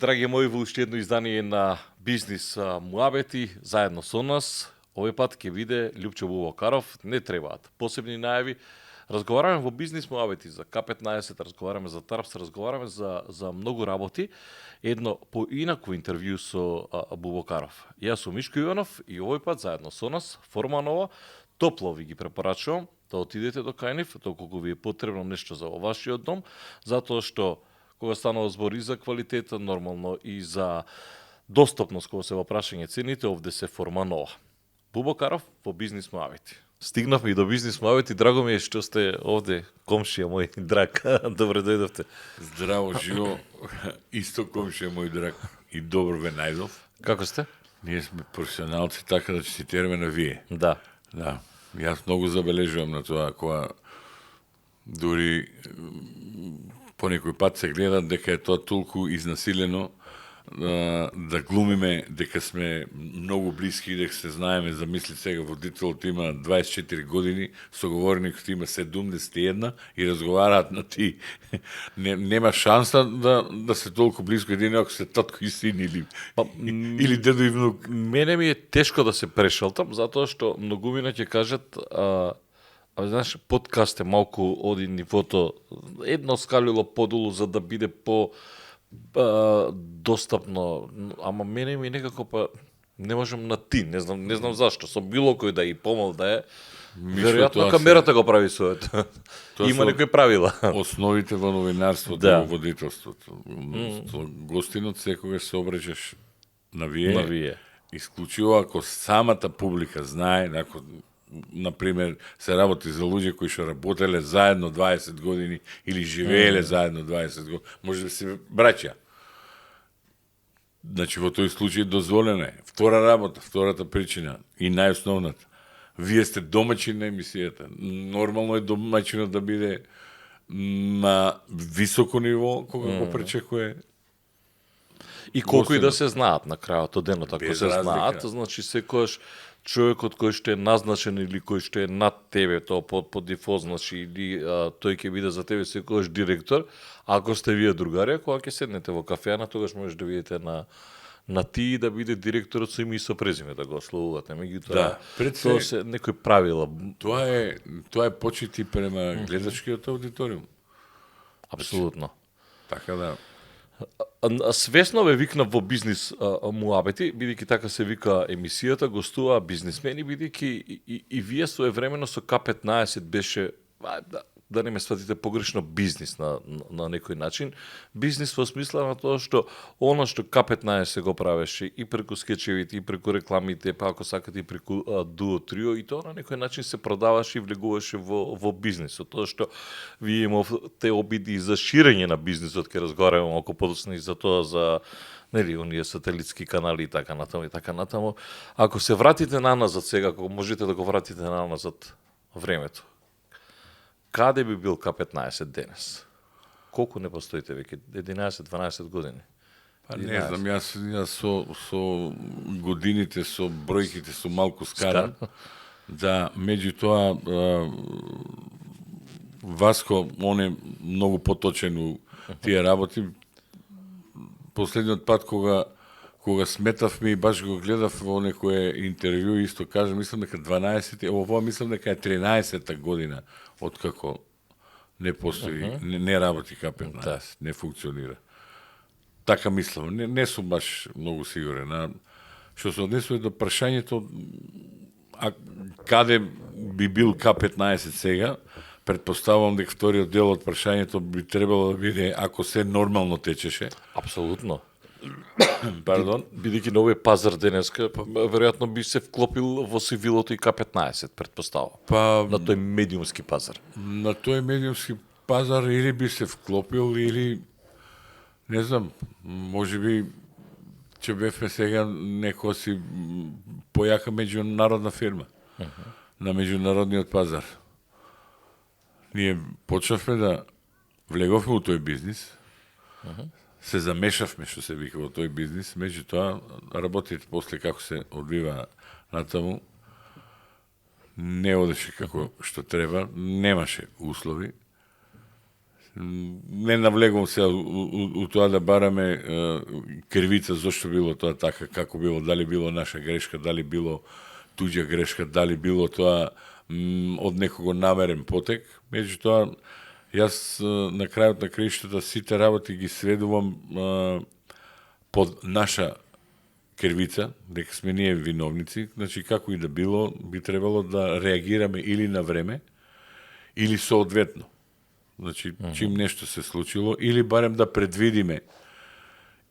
драги мои, во уште едно издание на Бизнис Муабети, заедно со нас. Овој пат ќе биде Љупчо Бубакаров, не требаат посебни најави. Разговараме во Бизнис Муабети за К15, разговараме за ТАРПС, разговараме за многу работи. Едно поинако интервју со Бубакаров. Јас сум Мишко Иванов и овој пат заедно со нас, форманово, топло ви ги препорачувам да отидете до кај нив, доколку ви е потребно нешто за вашиот дом, затоа што кога станува збор и за квалитета, нормално и за достапност кога се во прашање цените, овде се форма нова. Бубакаров во Бизнис Муабети. Стигнавме и до Бизнис Муабети, драго ми е што сте овде, комшија мој драг. Добре дојдовте. Здраво, живо, исто комшија мој драг и добро ве најдов. Како сте? Ние сме професионалци, така да цитираме на вие. Да. Да. Јас многу забележувам на тоа, кога дури по некој пат се гледа дека е тоа толку изнасилено, да глумиме дека сме многу блиски и дека се знаеме. Замисли сега, водителот има 24 години, соговорникот има 71 и разговараат на ти. Нема шанса да се толку близко един ако се татко и син или дедо и внук. Мене ми е тешко да се прешалтам, затоа што многумина ќе кажат знаеш, подкаст е малку оди нивото едно скалило подолу за да биде по достапно, ама мене ми некако па не можам на ти, не знам зашто, со било кој да и помал да е. Веројатно камерата го прави своето. Има некои правила. Основите во новинарството, да. Во водителството. Гостинот секогаш се обрежеш на вие. Исклучиво ако самата публика знае, ако например, се работи за луѓе кои што работеле заедно 20 години или живееле заедно 20 години, може да се браќа. Значи, во тој случај дозволено е. Втора работа, втората причина и најосновната. Вие сте домаќин на емисијата. Нормално е домаќинот да биде на високо ниво кога го пречекува. И колку и да се знаат на крајот од денот, ако се знаат, значи секојаш човекот кој што е назначен или кој што е над тебе, тоа по дефолт, значи или тој ќе биде за тебе секојаш директор, ако сте вие другари, кога ќе седнете во кафеана, тогаш може да видите на ти да биде директорот со име и со презиме да го словувате. Меѓутоа, тоа се некои правила. Тоа е почит и према гледачкиот аудиториум. Апсолутно. Така да. Свесно ве викнав во Бизнис Муабети, бидејќи така се вика емисијата, гостуваа бизнисмени, бидејќи и вие своевремено со К15 беше, да не ме сватите погрешно, бизнис на некој начин. Бизнис во смисла на тоа што она што К15 го правеше и преку скечевите, и преку рекламите, па ако сакате и преку дуо, трио, и тоа на некој начин се продаваше и влегуваше во бизнисот. Тоа што вие имавте обиди за ширење на бизнисот, ке разговараме малку подоцна и за тоа, за нели, оние сателитски канали и така натаму. Ако се вратите наназад сега, ако можете да го вратите наназад времето, каде би бил К15 денес? Колку не постоите веќе? 11-12 години? Па не знам, јас со годините, со бројките сум малку скаран. Да, меѓутоа Васко, он е многу поточен у тие работи. Последниот пат кога сметавме и баш го гледав во некое интервју, исто кажа, мислам дека 12, мислам дека е 13-та година откако не постои, не работи К15, не функционира. Така мислам, не сум баш многу сигурен. Што се однесува до прашањето, каде би бил К15 сега, предпоставувам дека вториот дел од прашањето би требало да биде ако се нормално течеше. Апсолутно. Пардон? Бидејќи на овој пазар денеска, веројатно би се вклопил во сивилото и К15, предпоставувам. На тој медиумски пазар. На тој медиумски пазар или би се вклопил, или не знам, можеби ќе бевме сега некоја си појака меѓународна фирма на меѓународниот пазар. Ние почнавме да влеговме у тој бизнис, се замешавме, што се вика, во тој бизнис, меѓутоа работите после како се одвива натаму, не одеше како што треба, немаше услови. Не навлегувам се у тоа да бараме кривица зошто било тоа така, како било, дали било наша грешка, дали било туѓа грешка, дали било тоа од некого намерен потек. Меѓутоа, јас на крајот на краиштата сите работи ги сведувам под наша кривица, дека сме ние виновници, значи како и да било, би требало да реагираме или на време, или соодветно. Значи, чим нешто се случило, или барем да предвидиме,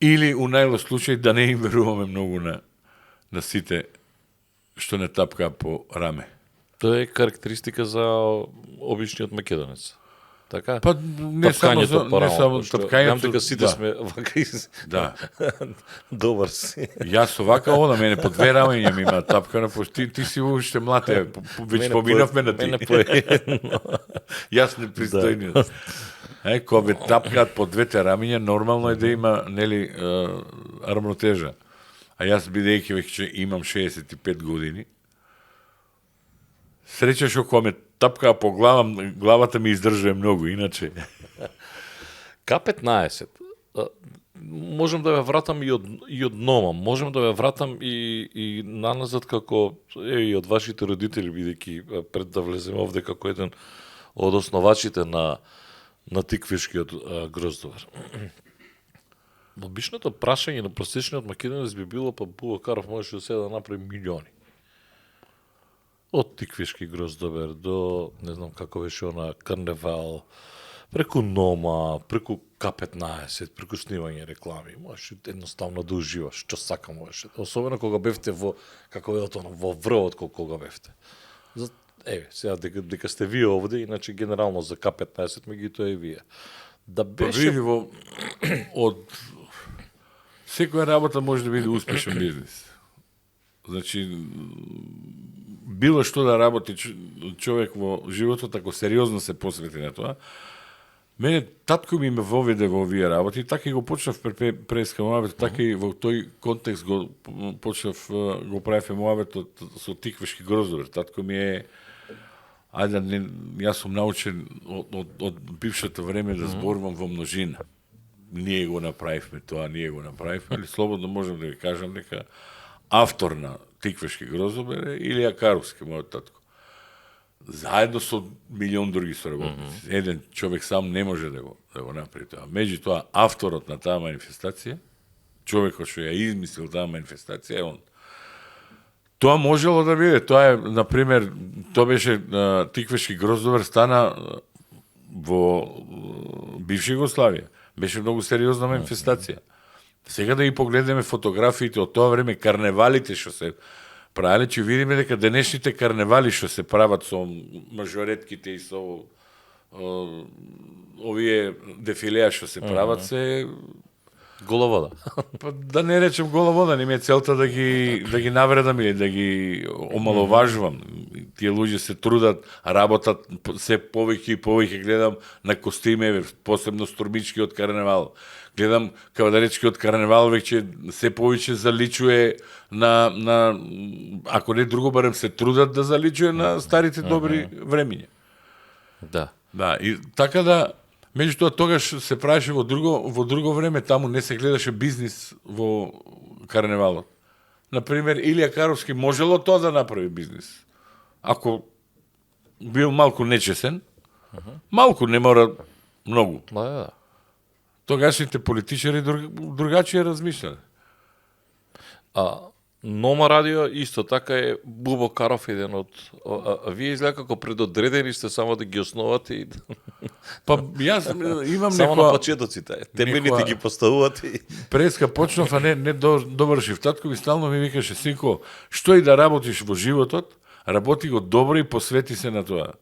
или у најлош случај да не им веруваме многу на сите што не тапка по раме. Тоа е карактеристика за обичниот македонец. Така? Па не само тапкањето, дека сите да. сме вака Да. Добар си. Јас овака ода, мене по две рамења ми има тапкана, ти си уште млате, веќе поминавме на ти. Мене по едно. Јас не пристојниот. Кога ве тапкаат по двете рамења, нормално е да има, нели, рамнотежа. А јас бидејќи веќе имам 65 години, среќа што кога ме тапкаа по главата ми издржува многу, иначе. К-15. Можем да ве вратам и од дома, можем да ве вратам и наназад како и од вашите родители, бидејќи пред да влеземе овде како еден од основачите на тиквишкиот гроздовар. Обичното прашање на просечниот македонец би било, па Бубакаров можеше да седа да направи милиони. Од тиквишки гроздовер до, не знам како беше она, карневал, преку Нома, преку К-15, преку снимање реклами. Можеш едноставно да уживаш, што сака можеше. Особено кога бевте како е тоа, во врвот кога бевте. Сега дека сте вие овде, иначе генерално за К-15 ме ги тоа и вие. Да беше... од секоја работа може да биде успешен бизнис. Значи, било што да работи човек во животот, ако сериозно се посвети на тоа, мене татко ми ме воведе во овие работи, така и го почнав през муабет, така и во тој контекст го почнав, го правев муабетот со тиквешки гроздовер. Татко ми е, јас сум научен од бившето време да зборувам во множина. Ние го направивме тоа, али слободно можам да ви кажам дека автор на тиквешки гроздовер е Илија Каровски, мојот татко. Заедно со милион други соработници. Еден човек сам не може да го направи тоа. Меѓутоа, авторот на таа манифестација, човекот што ја измислил таа манифестација е он. Тоа можело да биде. Тоа е, например, тоа беше тиквешки гроздовер стана во бивша Југославија. Беше многу сериозна манифестација. Сега да ги погледнеме фотографиите од тоа време, карневалите што се правеле, ќе видиме дека денешните карневали што се прават со мажоретките и со овие дефилеа што се прават се Головода. Па да не речем головода, не ми е целта да ги навредам или да ги омаловажувам. Тие луѓе се трудат, работат се повеќе и повеќе, гледам на костиме, посебно Стурмичкиот карневал. Гледам Кавадаречкиот карневал веќе се повеќе заличува на ако не друго барем се трудат да заличува на старите добри времиња. Да. Да, и така да меѓутоа тогаш се правеше во друго време, таму не се гледаше бизнис во карневалот. Например, Илија Каровски можело тоа да направи бизнис. Ако бил малку нечесен, малку, не мора многу. Да. Тогашните политичари другачие размислале. Нома радио исто така е Бубо Каров еден од вие изгледа како предодредени сте само да ги основате и па јас имам само на почетоците. Темелите ги поставувате. Преска почнав, а не довршив. Татко ми стално ми викаше: синко, што и да работиш во животот, работи го добро и посвети се на тоа.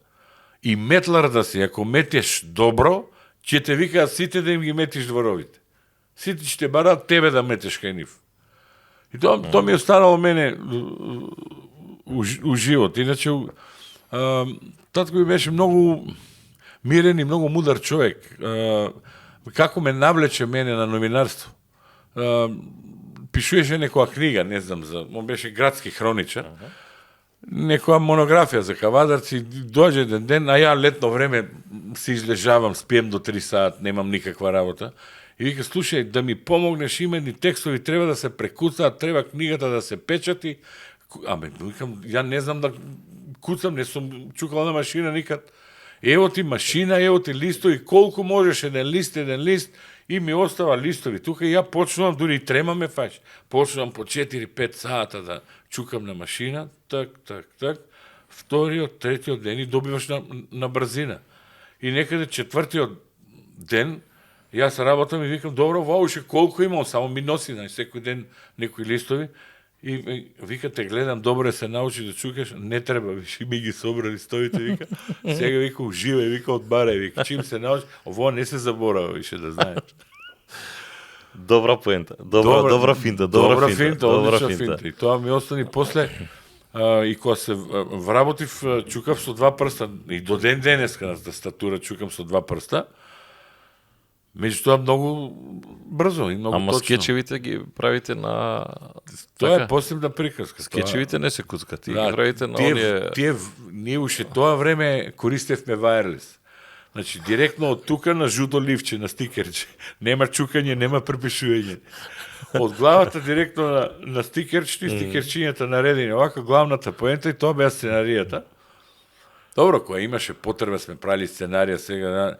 И метлар да си, ако метеш добро, ќе те викаат сите да им ги метиш дворовите. Сите ќе те бараат тебе да метеш кај нив. И тоа ми е останало мене у живот. Иначе, татко ми беше многу мирен и многу мудар човек. Како ме навлече мене на новинарство. Пишуваше некоја книга, не знам, он беше градски хроничар. некоја монографија за кавадарци, дојде еден ден, а ја летно време се излежавам, спием до 3 сат, немам никаква работа. И вика, слушај, да ми помогнеш, има едни текстови, треба да се прекуцаат, треба книгата да се печати. Аме, викам, ја не знам да куцам, не сум чукал на машина никад. Ево ти машина, ево ти листови, колку можеш, еден лист, и ми остава листови. Тука ја почнувам, дури и трема ме фаќа. Почнувам по 4-5 сата да чукам на машина, так. Вториот, третиот ден и добиваш на брзина. И некаде четвртиот ден, јас работам и викам, добро, вауше, колку имам, само ми носи, секој ден некои листови. И вика, те гледам, добре се научи да чукаш, не треба, виши ми ги собра листовите, вика, сега вика, уживај, вика, одбарај, вика, чим се научи, ово не се заборава више да знаеш. Добра поента, добра финта, одлична финта. И тоа ми остани после, и кога се вработив, чукав со 2 прста, и до ден денеска на статура чукам со 2 прста, меѓутоа многу брзо и многу Ама точно. скечевите ги правите на... Тоа е посебна приказка. Скечевите не се куцкат, ти ги правите на оние... Ние уште тоа време користевме вајрлес. Значи, директно од тука на жуто ливче, на стикерче. Нема чукање, нема препишување. Од главата директно на стикерчето и стикерчињата наредени. Овака главната поента и тоа беа сценаријата. Добро, која имаше потреба, сме правили сценарија сега,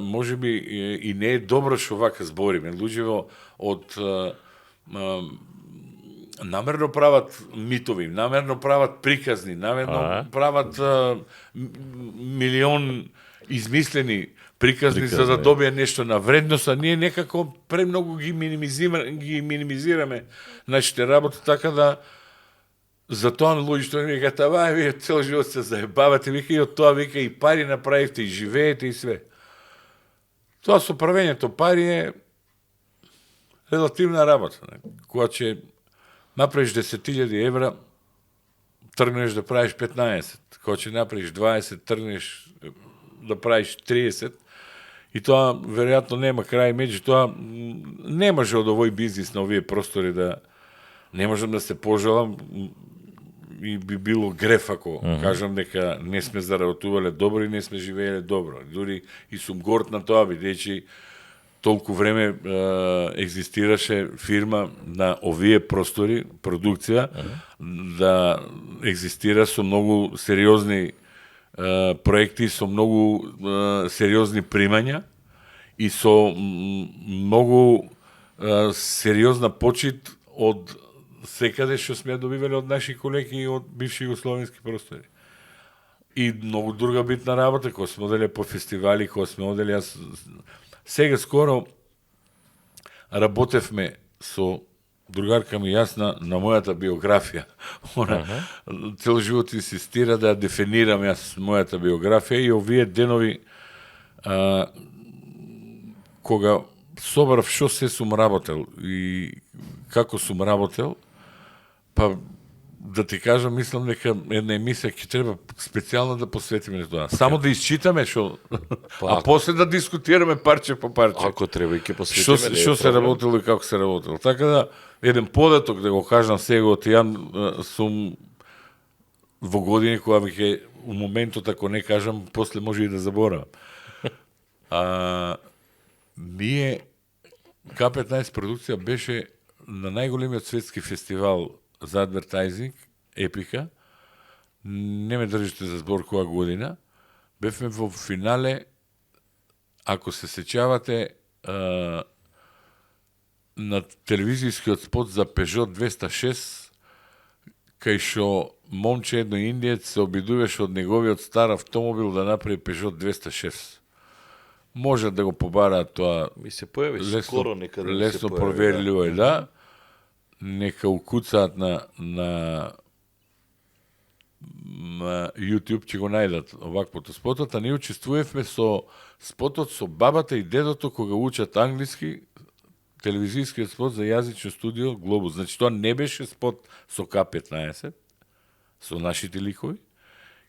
може би и не е добро што вака збориме. Луѓево од намерно прават митови, намерно прават приказни, намерно прават милион измислени приказни за да добие нешто на вредност, а ние некако премногу ги минимизираме нашите работи, така да затоа луѓето ми викаат, вие цел живот се заебавате, вика, и од тоа, вика, и пари направивте, и живеете, и све. Тоа со правењето пари е релативна работа. Кога ќе направиш 10.000 евра, тргнеш да правиш 15. Кога ќе направиш 20, тргнеш да правиш 30. И тоа, веројатно, нема крај. Меѓутоа, не може од овој бизнис на овие простори да... Не можам да се пожалам и би било греф ако кажам дека не сме заработувале добро и не сме живееле добро. Дури и сум горд на тоа, бидејќи толку време екзистираше фирма на овие простори, продукција, да екзистира со многу сериозни проекти, со многу сериозни примања и со многу сериозна почит од секаде што сме добивале од наши колеги и од бивши југословенски простори. И многу друга битна работа, која сме оделе по фестивали, која сме оделе... Сега скоро работевме со другарка ми јас на мојата биографија. Она цел живот инсистира да ја дефинирам јас мојата биографија и овие денови кога собрав што се сум работел и како сум работел, па да ти кажам, мислам дека една емисија ќе треба специјално да посветиме на тоа. Само да isчитаме што, а после да дискутираме парче по парче. Ако треба и ќе посветиме. Што се работело и како се работело. Така да, еден податок да го кажам сега од Јан, сум во години кога веќе у моментот, ако не кажам, после може и да заборавам. Ние, К15 продукција беше на најголемиот светски фестивал за адвертайзинг, Епика, не ме држите за збор која година, бевме во финале, ако се сеќавате, на телевизискиот спот за Peugeot 206, кај што момче едно индиец се обидуваше од неговиот стар автомобил да направи Peugeot 206. Може да го побараат тоа. Ми се појави скоро некаде. Лесно проверливо е, да. Нека укуцаат на YouTube, ќе го најдат оваквото спотот, а ние учествувавме со спотот со бабата и дедото кога учат англиски, телевизискиот спот за јазично студио Глобус. Значи тоа не беше спот со К15, со нашите ликови,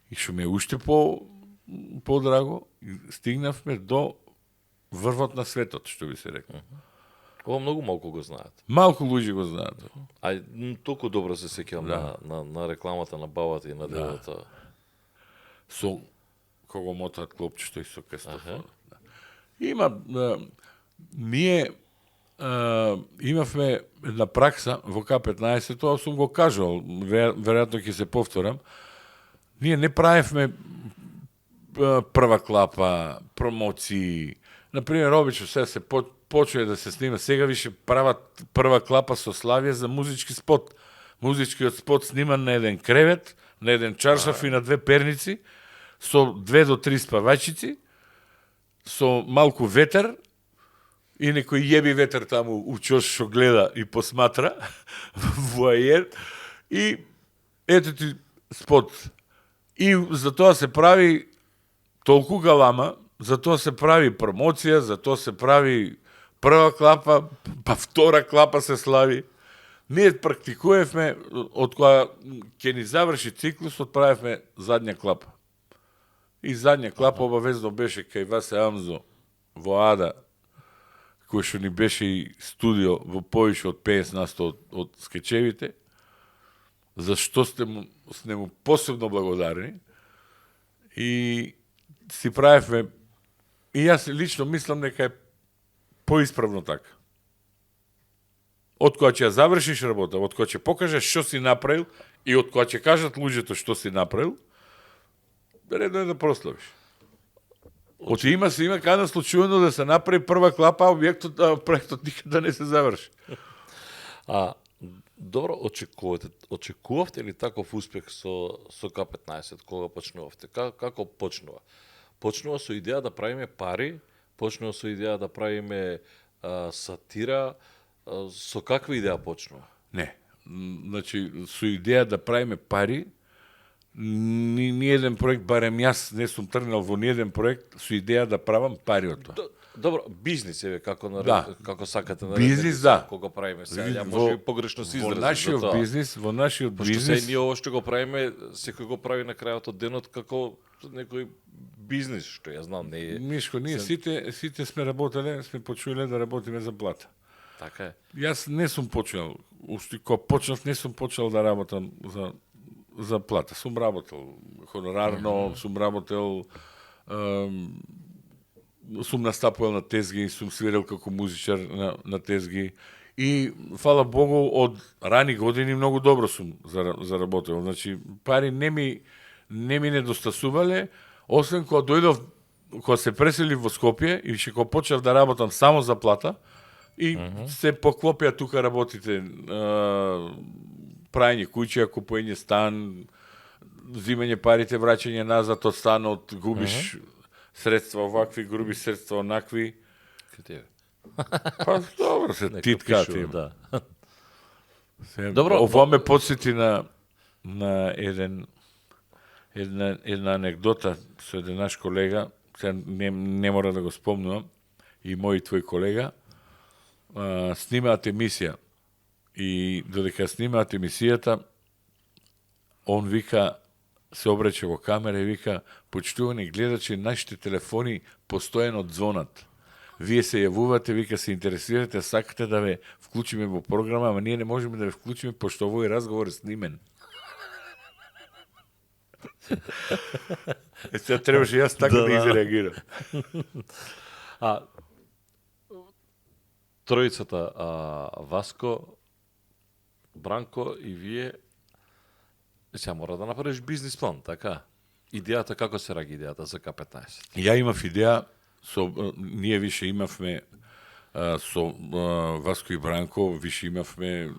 и што ми е уште подраго, стигнавме до врвот на светот, што би се рекло. Ова многу малку го знаат. Малку луѓе го знаат. Толку добро се сеќавам Да. на рекламата на бабата и на дедото. Со кого мотаат клопчето и со кастофон. Има ние имавме една пракса во К15, тоа сум го кажал, веројатно ќе се повторам. Ние не правевме прва клапа, промоции. Например, обично се почуе да се снима, сега више прават прва клапа со Славија за музички спот. Музичкиот спот сниман на еден кревет, на еден чаршаф и на две перници, со 2 до 3 спавачици, со малку ветер, и некој јеби ветер таму у чош што гледа и посматра во аер, и ето ти спот. И за тоа се прави толку галама, за тоа се прави промоција, за тоа се прави прва клапа, па втора клапа се слави. Ние практикувавме, од која ќе ни заврши циклусот, правевме задња клапа. И задња клапа обавезно беше кај Васе Амзо во Ада, кој што ни беше и студио во повише од 50% од скечевите, за што сме му посебно благодарни. И си правевме, и јас лично мислам дека е поисправно така. Од која ќе ја завршиш работа, од која ќе покажеш што си направил и од која ќе кажат луѓето што си направил, редно е да прославиш. Оти има када случајно да се направи прва клапа, а проектот никада не се заврши. Добро, очекувавте ли таков успех со К15 кога почнувавте? Како почнува? Почнува со идеја да правиме пари, почнува со идеја да правиме сатира, со каква идеја почнува? Не, значи со идеја да правиме пари, ни еден проект, барем јас не сум тргнал во ни еден проект со идеја да правам пари од тоа. Добро, бизнис еве како како сакате да бизнис, да. Кога правиме сега, може и погрешно се изразам. Во нашиот бизнис, Пошто ние ово што го правиме, секој го прави на крајот од денот како некој бизнис, што ја знам, не е. Мишко, ние сите сме работеле, сме почнале да работиме за плата. Така е. Јас не сум почнал, уште кога почнав не сум почнал да работам за плата. Сум работел хонорарно, сум работел, сум настапувал на тезги, сум свирел како музичар на тезги и, фала Богу, од рани години многу добро сум заработил. Значи, пари не ми недостасувале, освен кога дојдов, кога се пресели во Скопје и што кога почнав да работам само за плата, и се поклопија тука работите, прајање куќи, купување стан, взимање парите, враќање назад од станот, губиш средства овакви, груби средства онакви. Па добро се титкати. Да. Добро, ова ме подсети на една анекдота со еден наш колега, сега не мора да го спомнувам, и мој твој колега, снимаат емисија. И додека снимаат емисијата, он вика, се обрече во камера и вика: почитувани гледачи, нашите телефони постојано ѕвонат. Вие се јавувате, вика, се интересирате, сакате да ве вклучиме во програма, ама ние не можеме да ве вклучиме, пошто овој разговор е снимен. Сега требаше јас така да изреагирам. Тројцата, Васко, Бранко и вие, сега мора да направиш бизнис план, така? Идејата, како се раги идејата за К15? Ја имав идеја, ние више имавме со Васко и Бранко, више имавме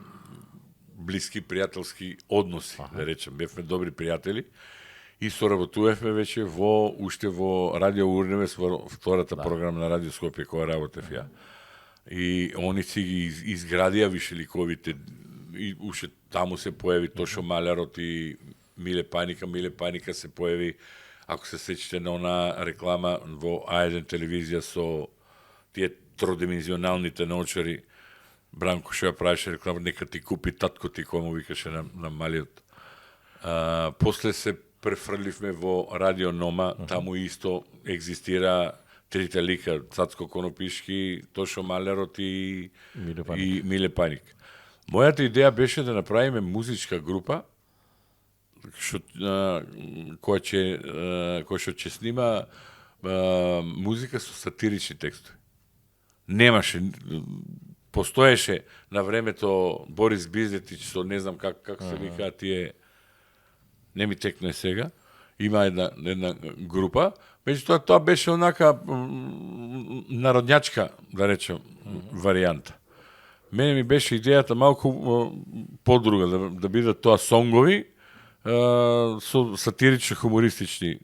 блиски пријателски односи, да речем, бевме добри пријатели и соработувавме веќе уште во Радио Урневес, во втората програма на Радио Скопје која работев ја. И они си ги изградија више ликовите, и уште таму се појави Тошо Малярот и Миле Паника се појави, ако се сеќате на она реклама во А1 телевизија со тие тродимenzионалните научари, Бранко што ја правеше реклама, нека ти купи татко ти, кој му викаше на малиот. После се префрливме во Радио Нома, таму исто екзистира трите лика, Цацко Конопишки, Тошо Малерот и Миле Паник. и Миле Паник. Мојата идеја беше да направиме музичка група што која што снима музика со сатирични текстови. Немаше, постоеше на времето Борис Бизетич со не знам како се викаат тие, не ми текне сега, има една група, меѓутоа тоа беше онака народњачка, да речем, варијанта. Мене ми беше идејата малку подруга, да бидат тоа сонгови, со сатирично хумористични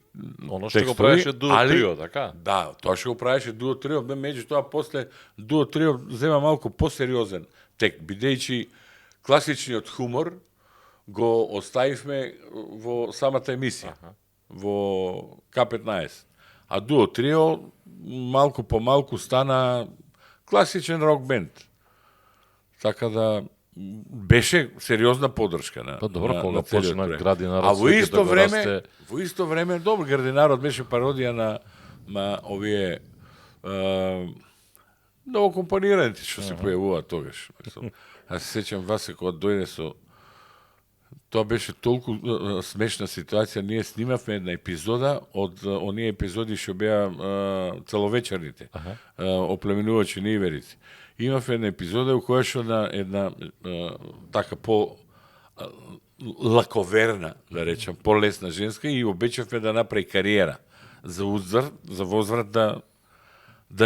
Оно што го текстови, правеше дуо али- трио, така? Да, тоа што го правеше дуо трио, меѓутоа после дуо трио зема малку посериозен тек, бидејќи класичниот хумор го оставивме во самата емисија, во К15. А дуо трио малку по малку стана класичен рок бенд. Така да беше сериозна поддршка на Па добро, на кога целиот почна проект. Градинарот А во свеќе исто да го време, расте- во исто време, добро, Градинарот беше пародија на овие ново компонираните што се појавуваат тогаш. Мислам, Аз се сеќам Васе кога дојде со тоа беше толку смешна ситуација. Ние снимавме една епизода од оние епизоди што беа целовечерните, оплеменувачи на иверици. Имавме една епизода во која што на една така по лаковерна, да речем, полесна женска и обечавме да направи кариера за за возврат да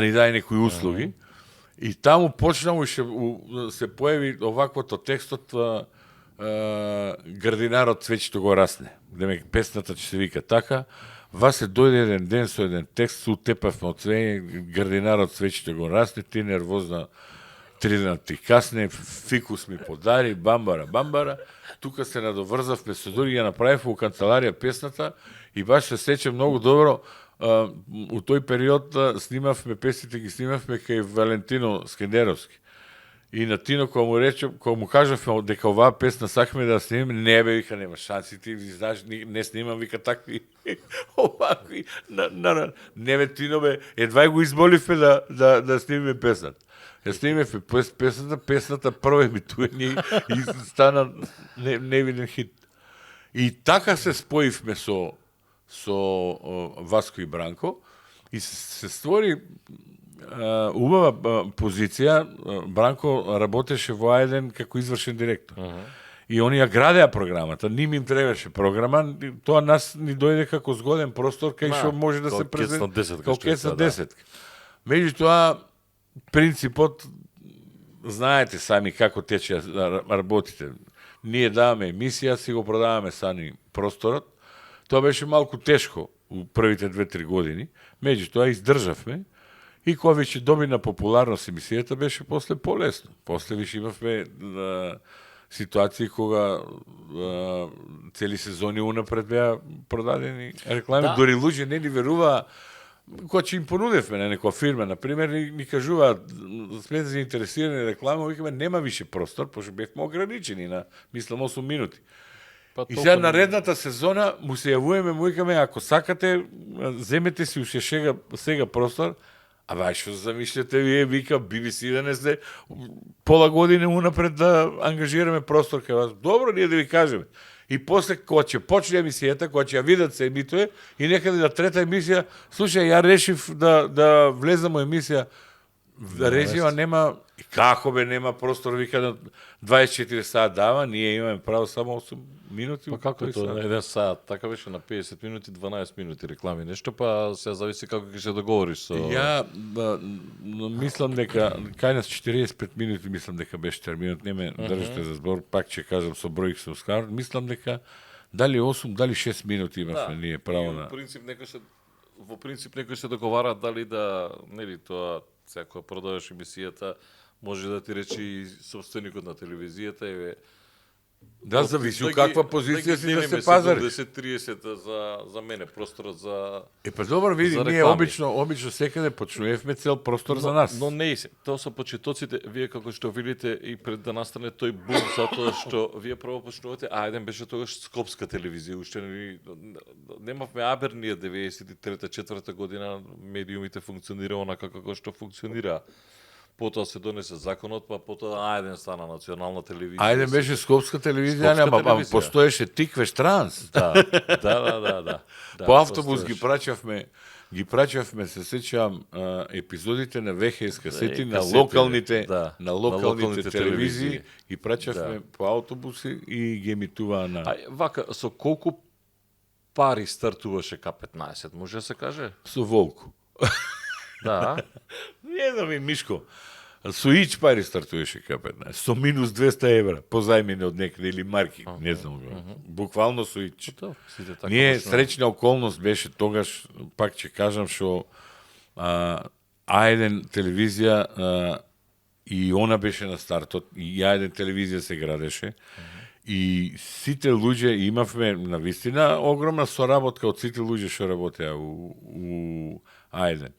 ни даде некои услуги. И таму почнало се појави оваквото текстот Градинарот цвеќето го расне. Демек песната ќе се вика така. Васе дојде еден ден со еден текст, се утепавме од цвење, Градинарот цвеќето го расне, ти нервозна 3 дена ти касне, фикус ми подари, бамбара. Тука се надоврзавме, се дори ја направивме у канцеларија песната и баш се сеќам многу добро. У тој период снимавме песните, ги снимавме кај Валентино Скендеровски. И на Тино, кога му кажавме дека оваа песна сакаме да снимаме, не бе, вика, нема шанси, ти знаеш, не снимам, вика, такви, овакви, не бе, Тино, бе, едва го изболивме да снимаме песната. Ја снимаме песната прво емитување и стана невиден хит. И така се споивме со Васко и Бранко и се створи убава позиција. Бранко работеше во Ајден како извршен директор. И они ја градеа програмата, ним им требаше програма, тоа нас ни дојде како згоден простор кај што може да се презентира како кеца 10. Меѓутоа принципот, знаете сами како тече работите. Ние даваме емисија, си го продаваме сами просторот. Тоа беше малку тешко у првите 2-3 години, меѓутоа издржавме и кога веќе доби на популарност емисијата беше после полесно. После више имавме ситуации кога цели сезони унапред беа продадени реклами. Да. Дори луѓе не ни веруваа кога ќе им понудевме на некоја фирма, например, ни кажуваат, сме заинтересирани реклама, викаме, нема више простор, пошто бевме ограничени на, мислам, 8 минути. Па И сега наредната сезона му се јавуваме, му викаме, ако сакате, земете си уште сега простор, а бај што замишljате вие, вика, BBC да не сте пола година унапред да ангажираме простор кај вас. Добро, ние да ви кажеме. И после, кога ќе почне емисијата, кога ќе ја видат се емитуе, и некаде на трета емисија, слушај, ја решив да влезам во емисија, режима нема, и како бе, нема простор, вика, на 24 саат дава, ние имаме право само 8 минути. Па како е тоа, еден саат, така беше на 50 минути, 12 минути реклами, нешто, па се зависи како ќе се договориш со... Ја мислам дека, кај нас 45 минути, мислам дека беше терминот, не ме држите за збор, пак ќе кажам со бројк со скар, мислам дека дали 8, дали 6 минути имавме ние право на... Во принцип некој се договара дали да, нели тоа, сега кога продаваш емисијата, може да ти рече и собственикот на телевизијата, еве, Да, зависи од каква позиција си да се пазариш. 70-30 за мене просторот за Па добро, види, за ние реклами. обично секаде почнувавме цел простор за нас. Но не се. Тоа со почетоците, вие како што видите и пред да настане тој бум, затоа што вие прво почнувате, еден беше тогаш скопска телевизија, уште немавме Абер ние 93-4 година, медиумите функционира онака како што функционира. Потоа се донесе законот, па потоа еден стана национална телевизија. Ајде беше скопска телевизија, Скопска ама телевизија. постоеше Тиквеш Транс. Да. По автобус ги праќавме, се сеќавам епизодите на ВХС касети на локалните на локалните телевизии и праќавме по автобуси и ги емитуваа на вака со колку пари стартуваше К15, може да се каже? со Волку. Да. Не знам и Мишко. Со ич пари стартуваше К15. Со минус 200 евра, позајмени од некаде или марки, не знам. Буквално со ич. Ние среќна околност беше тогаш, пак ќе кажам што А1 телевизија и она беше на стартот, и А1 телевизија се градеше. И сите луѓе имавме на вистина огромна соработка од сите луѓе што работеа у А1.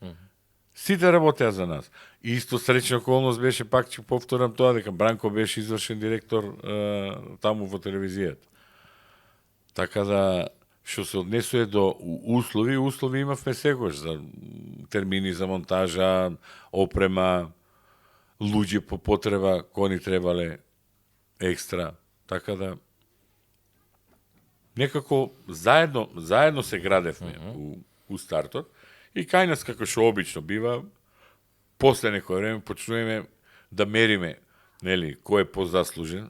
Сите работеа за нас. И исто среќна околност беше, пак ќе повторам тоа, дека Бранко беше извршен директор таму во телевизијата. Така да, што се однесува до услови имавме секојаш за термини за монтажа, опрема, луѓе по потреба, кои ни требале екстра. Така да, некако заедно се градевме у стартот. И кај нас, како што обично бива, после некој време почнуваме да мериме, нели, кој е позаслужен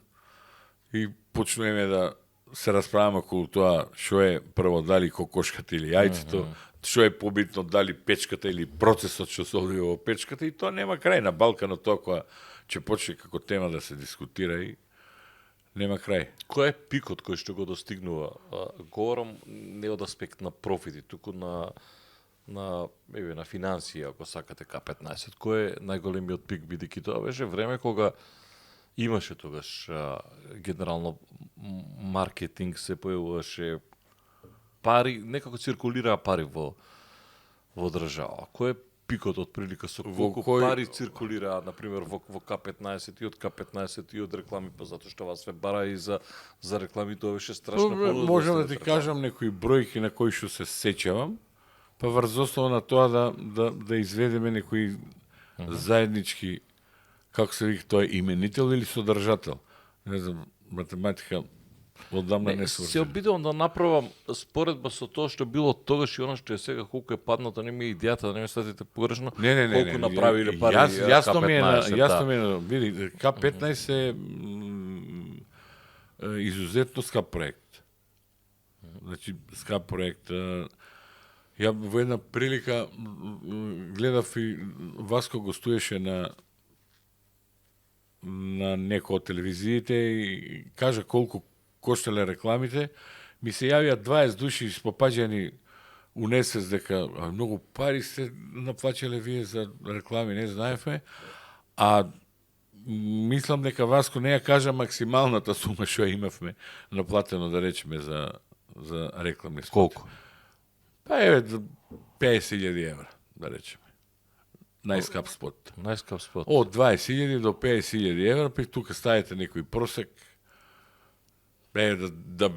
и почнуваме да се расправаме околу тоа што е прво, дали кокошката или јајцето, што е побитно, дали печката или процесот што се одвива во печката, и тоа нема крај. На Балканот тоа кога ќе почне како тема да се дискутира и нема крај. Кој е пикот кој што го достигнува? Говорам не од аспект на профити, туку на финансија, ако сакате К15. Кој е најголемиот пик, бидејќи тоа беше време кога имаше тогаш генерално маркетинг, се појавуваше пари, некако циркулираа пари во држава. Кој е пикот од прилика со колку пари циркулираа, например, во К15 и од К15 и од реклами, па затоа што вас ве бара и за реклами, тоа беше страшно. Можам да ти кажам некои бројки на кои што се сеќавам, па врз основа на тоа да изведеме некои заеднички, како се вика тоа, именител или содржател. Не знам, математика одамна не сврши. Се обидувам да направам споредба со тоа што било тогаш и она што е сега, колку е паднато, не ми е идејата, да не ме сватите погрешно, колку направиле пари Јасно ми е, види, К15 е изузетно скап проект. Значи, скап проект. Ја во една прилика гледав и Васко гостуеше на некој од телевизиите и кажа колку коштале рекламите. Ми се јавија 20 души испопаѓани у несвест дека многу пари сте наплачале вие за реклами, не знаевме, а мислам дека Васко не ја кажа максималната сума што имавме наплатено, да речеме, за рекламни спот. Колку? Па еве 50.000 евра, да речеме. Најскап спот. Најскап спот. Од 20.000 до 50.000 евра, па тука ставите некој просек, да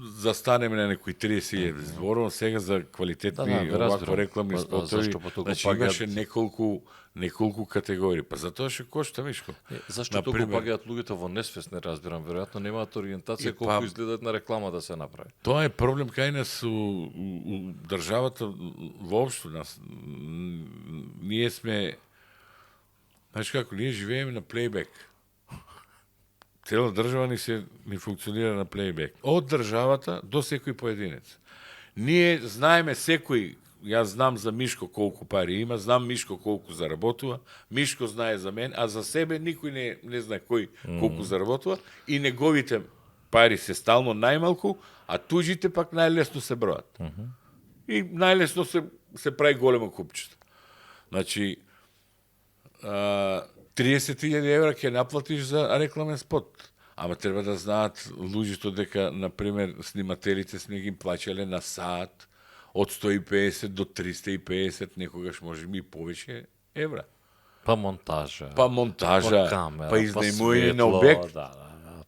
застанеме на некои 30.000. Зборувам сега за квалитетни овакво рекламни спотови. Значи имаше неколку категории. Па затоа што кошта, Мишко. Зашто толку пагаат луѓето во несвест, не разбирам. Веројатно немаат ориентација колку изгледаат на реклама да се направи. Тоа е проблем кај нас у државата воопшто нас. Ние сме, знаеш како, ние живееме на плейбек. Цела држава ни функционира на плейбек. Од државата до секој поединец. Ние знаеме секој, јас знам за Мишко колку пари има, знам Мишко колку заработува, Мишко знае за мен, а за себе никој не знае кој колку заработува и неговите пари се стално најмалку, а туџите пак најлесно се бројат. И најлесно се прави големо купчето. Значи, 30.000 евра ќе наплатиш за рекламен спот. Ама треба да знаат луѓето дека, например, снимателите сме ги плаќале на саат од 150 до 350, некогаш може би и повеќе евра. Па монтажа. Па монтажа, па камера, па изнајмување на светло, објект.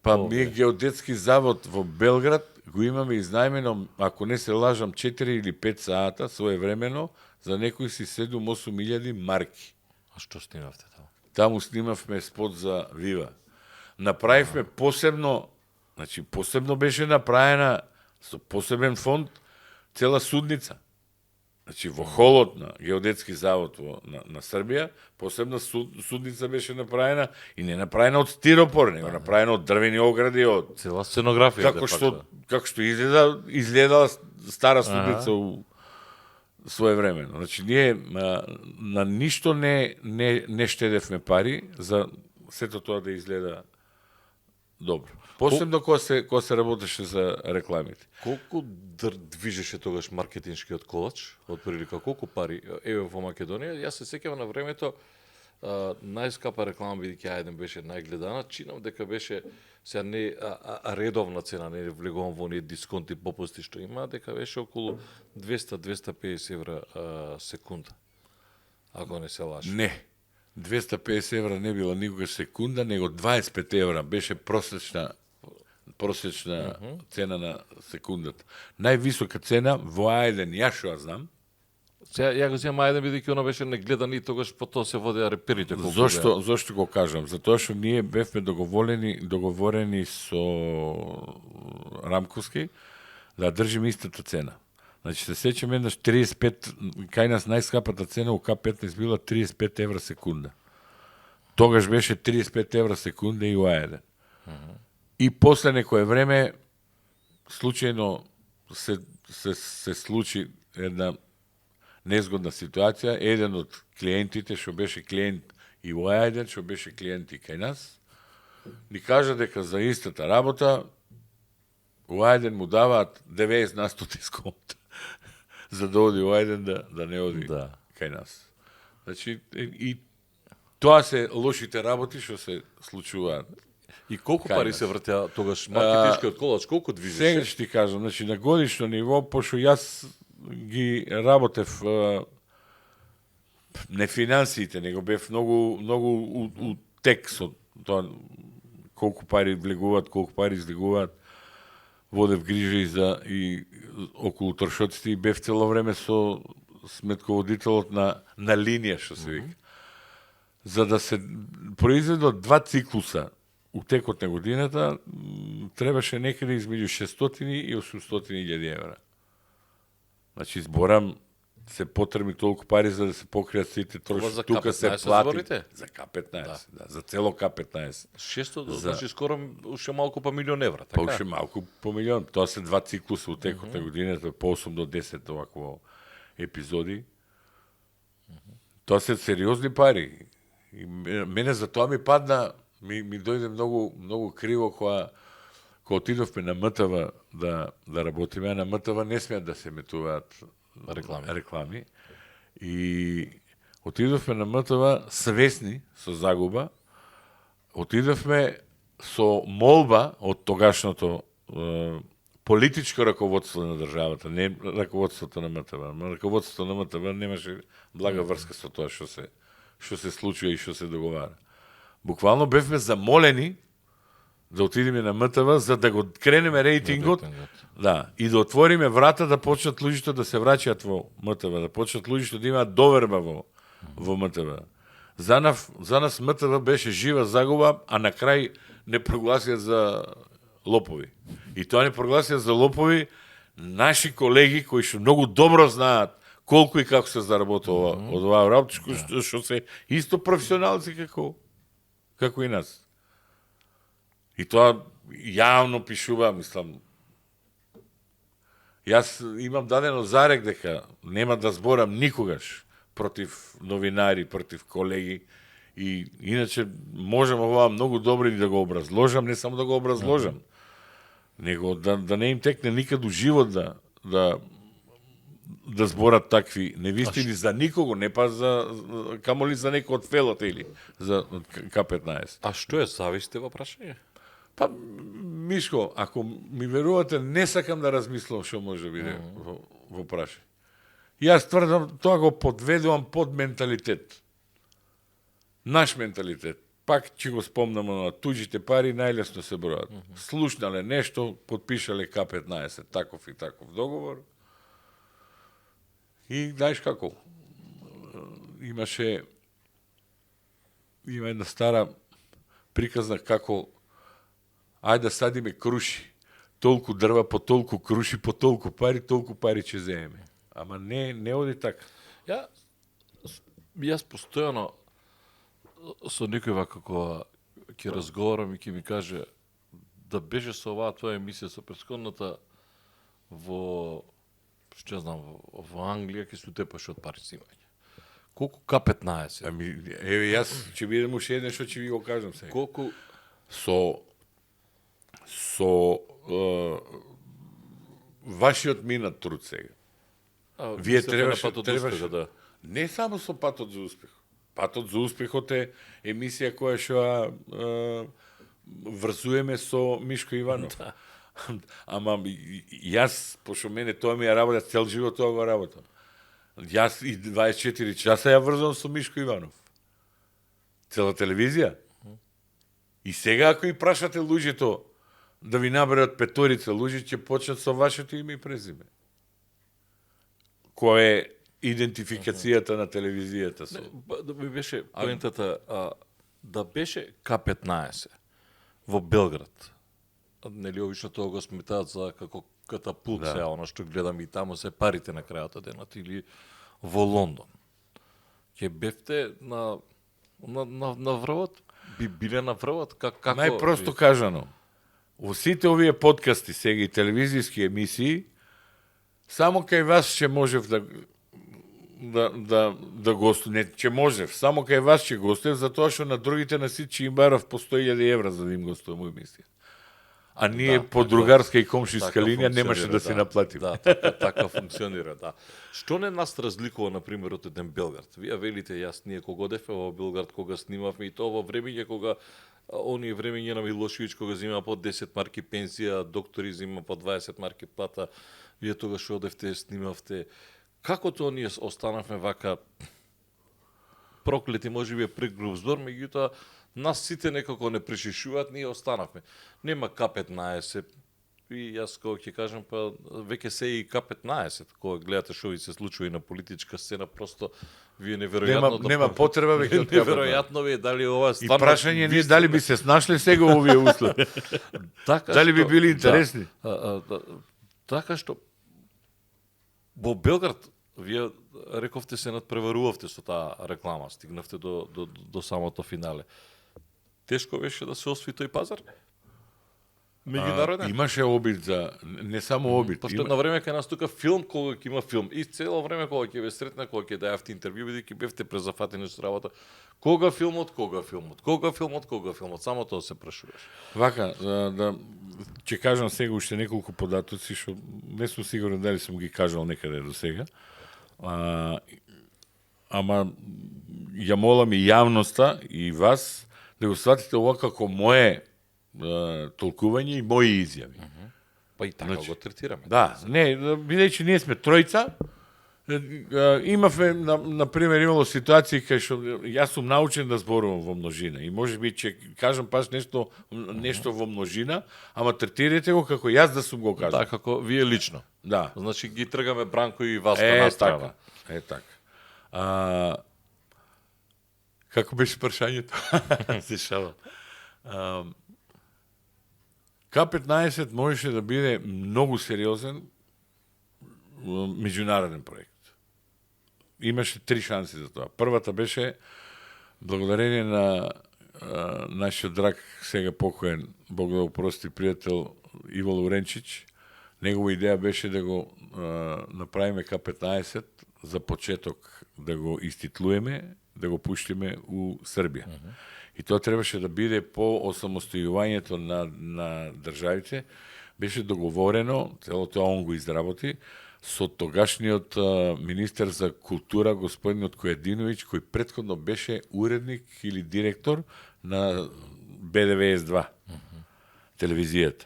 Па тоа ние е. геодетски завод во Белград го имаме изнајмено, ако не се лажам, 4 или 5 саата своевремено за некои си 7-8 илјади марки. А што снимавте таму? Таму снимавме спот за Вива. Направивме посебно, значи посебно беше направена со посебен фонд цела судница. Значи во холот на геодетски завод на Србија, посебна судница беше направена и не направена од стиропор, него направена од дрвени огради, од Цела сценографија. како што изгледа стара судница своевремено. Значи ние на ништо не штедевме пари за сето тоа да изгледа добро. Посебно кога се работеше за рекламите. Колку движеше тогаш маркетиншкиот колач, од прилика колку пари еве во Македонија? Јас се сеќавам на времето најскапа реклама бидејќи Ајден беше најгледана, чинам дека беше сега не редовна цена, не влегувам во оние дисконти попусти што има, дека беше околу 200-250 евра секунда. Ако не се лажам. Не. 250 евра не била никогаш секунда, него 25 евра беше просечна цена на секундата. Највисока цена во Ајден, јас што ја знам. Сега ја го земам Ајден бидејќи она беше негледан и тогаш по тоа се водеа реперите колку Зошто го кажам? Затоа што ние бевме договорени со Рамковски да држиме истата цена. Значи се сеќам еднаш 35, кај нас најскапата цена у К15 била 35 евра секунда. Тогаш беше 35 евра секунда и у Ајден. И после некое време случајно се случи една незгодна ситуација. Еден од клиентите, што беше клиент и во Ајден, што беше клиент и кај нас, ни кажа дека за истата работа у Ајден му даваат 90% дисконт за да оди у Ајден да не оди кај нас. Значи, и тоа се лошите работи што се случуваат. И колку пари се вртеа тогаш маркетиншкиот колач, колку движеше? Сега ќе ти кажам, значи на годишно ниво, пошто јас ги работев не финансиите, него бев многу у тек со тоа колку пари влегуваат, колку пари излегуваат. Водев грижа и околу трошоците и бев цело време со сметководителот на линија, што се вика. За да се произведат 2 циклуса у текот на годината, требаше некаде измеѓу 600 и 800 илјади евра. Значи, зборам, се потребни толку пари за да се покријат сите трошоци. Тука се плати. За К15, да, за цело К15. 600, значи скоро уште малку па милион евра, така? Па уште малку по милион. Тоа се 2 циклуса у текот на годината, по 8 до 10 овакво епизоди. Тоа се сериозни пари. И мене за тоа ми падна, ми дојде многу криво кога отидовме на МТВ да работиме, на МТВ не смеат да се метуваат реклами. И отидовме на МТВ свесни со загуба, отидовме со молба од тогашното политичко раководство на државата, не раководството на МТВ. Раководството на МТВ немаше блага врска со тоа што се случува и што се договара. Буквално бевме замолени да отидеме на МТВ за да го кренеме рейтингот, да, и да отвориме врата да почнат луѓето да се враќаат во МТВ, да почнат луѓето да имаат доверба во МТВ. За нас МТВ беше жива загуба, а на крај не прогласија за лопови. И тоа не прогласија за лопови наши колеги кои што многу добро знаат колку и како се заработува од оваа работа, што се исто професионалци како и нас. И тоа јавно пишува, мислам. Јас имам дадено зарек дека нема да зборам никогаш против новинари, против колеги, и иначе можам ова многу добро и да го образложам, не само да го образложам, него да не им текне никаду живот да зборат такви невистини за никого, не па камоли за некој од фелата или за К15. А што е зависте во прашање? Па, Мишко, ако ми верувате, не сакам да размислам што може да биде во прашање. Јас тврдам, тоа го подведувам под менталитет. Наш менталитет. Пак ќе го спомнам на туѓите пари, најлесно се бројат. Слушнале нешто, подпишале К-15, таков и таков договор. И знаеш како? Има една стара приказна како ајде да садиме круши. Толку дрва по толку круши, по толку пари ќе земеме. Ама не оди така. Јас постојано со некој вака кога ќе разговарам и ќе ми каже да беше со оваа твоја емисија со претходната во што знам во Англија ќе сутепаш од пари симање. Колку К-15? Ами еве јас ќе бидем уште еден што ќе ви го кажам сега. Колку Со вашиот минат труд сега. Вие требаше да. Не само со патот за успех. Патот за успехот е емисија која што врзуеме со Мишко Иванов. Да. Ама јас, пошто мене тоа ми ја работа, цел живот тоа го работам. Јас и 24 часа ја врзувам со Мишко Иванов. Цела телевизија. И сега ако и прашате луѓето да ви наберат петорица луѓе, ќе почнат со вашето име и презиме. Која е идентификацијата на телевизијата со... Да ми беше поентата, да беше К-15 во Белград. Нели обично тоа го сметаат за како катапулт, сега оно што гледам и таму се парите на крајот од денот, или во Лондон. Ќе бевте на врвот? Би биле на врвот? Како... Најпросто кажано, во сите овие подкасти сега и телевизијски емисии, само кај вас ќе можев да гостувам, не ќе можев, само кај вас ќе гостувам, затоа што на другите на сите ќе им барав по 100.000 евра за да им гостувам во емисија. А ние по другарска и комшиска линија немаше да се наплатим. Да, така функционира, да. Што не нас разликува, например, од еден Белград? Вие велите, ние кога одевме во Белград, кога снимавме, и тоа во времење кога оние времење на Милошевиќ, кога зима по 10 марки пензија, доктори зима по 20 марки плата, вие тогаш одевте, снимавте. Како тоа ние останавме вака проклети, може би е прегруп збор, меѓутоа нас сите некако не пришишуваат, ние останавме. Нема К-15, и јас кога ќе кажам, па веќе се и К-15, кога гледате што ви се случува и на политичка сцена, просто вие неверојатно... Нема потреба веќе од К-15. Неверојатно ви е дали ова И прашање ние дали би се снашле сега во овие услови. Дали би били интересни? Така што во Белград вие рековте се надпреварувавте со таа реклама, стигнавте до самото финале. Тешко беше да се освои тој пазар? Меѓународен? Имаше обид за... Не само обид. Пошто на време кај нас тука филм, кога ќе има филм. И цело време кога ќе ве сретна, кога ќе дајавте интервју, бидејќи бевте презафатени со работа. Кога филмот? Само тоа се прашуваш. Вака, ќе кажам сега уште неколку податоци, што не сум сигурен дали сум ги кажал некаде до сега. Ама ја молам и јавноста и вас да го сватите ова како мое толкување и мои изјави. Па и така го третираме. Да, не, бидејќи ние сме тројца, имавме, например, имало ситуации кај што јас сум научен да зборувам во множина и можеби ќе кажам паш нешто во множина, ама третирате го како јас да сум го кажал. Да, како вие лично. Да. Значи ги тргаме Бранко и Васко на страна. Така. Како беше прашањето? Се шала. К-15 можеше да биде многу сериозен меѓународен проект. Имаше 3 шанси за тоа. Првата беше благодарение на нашиот драг, сега покоен, Бог да го прости, пријател Иво Лавренчич. Негова идеја беше да го направиме К-15 за почеток, да го иститлуеме, да го пуштиме у Србија. И тоа требаше да биде по осамостојувањето на државите. Беше договорено, цело тоа он го изработи, со тогашниот министер за култура, господинот Којадиновиќ, кој претходно беше уредник или директор на БДВС-2. телевизијата.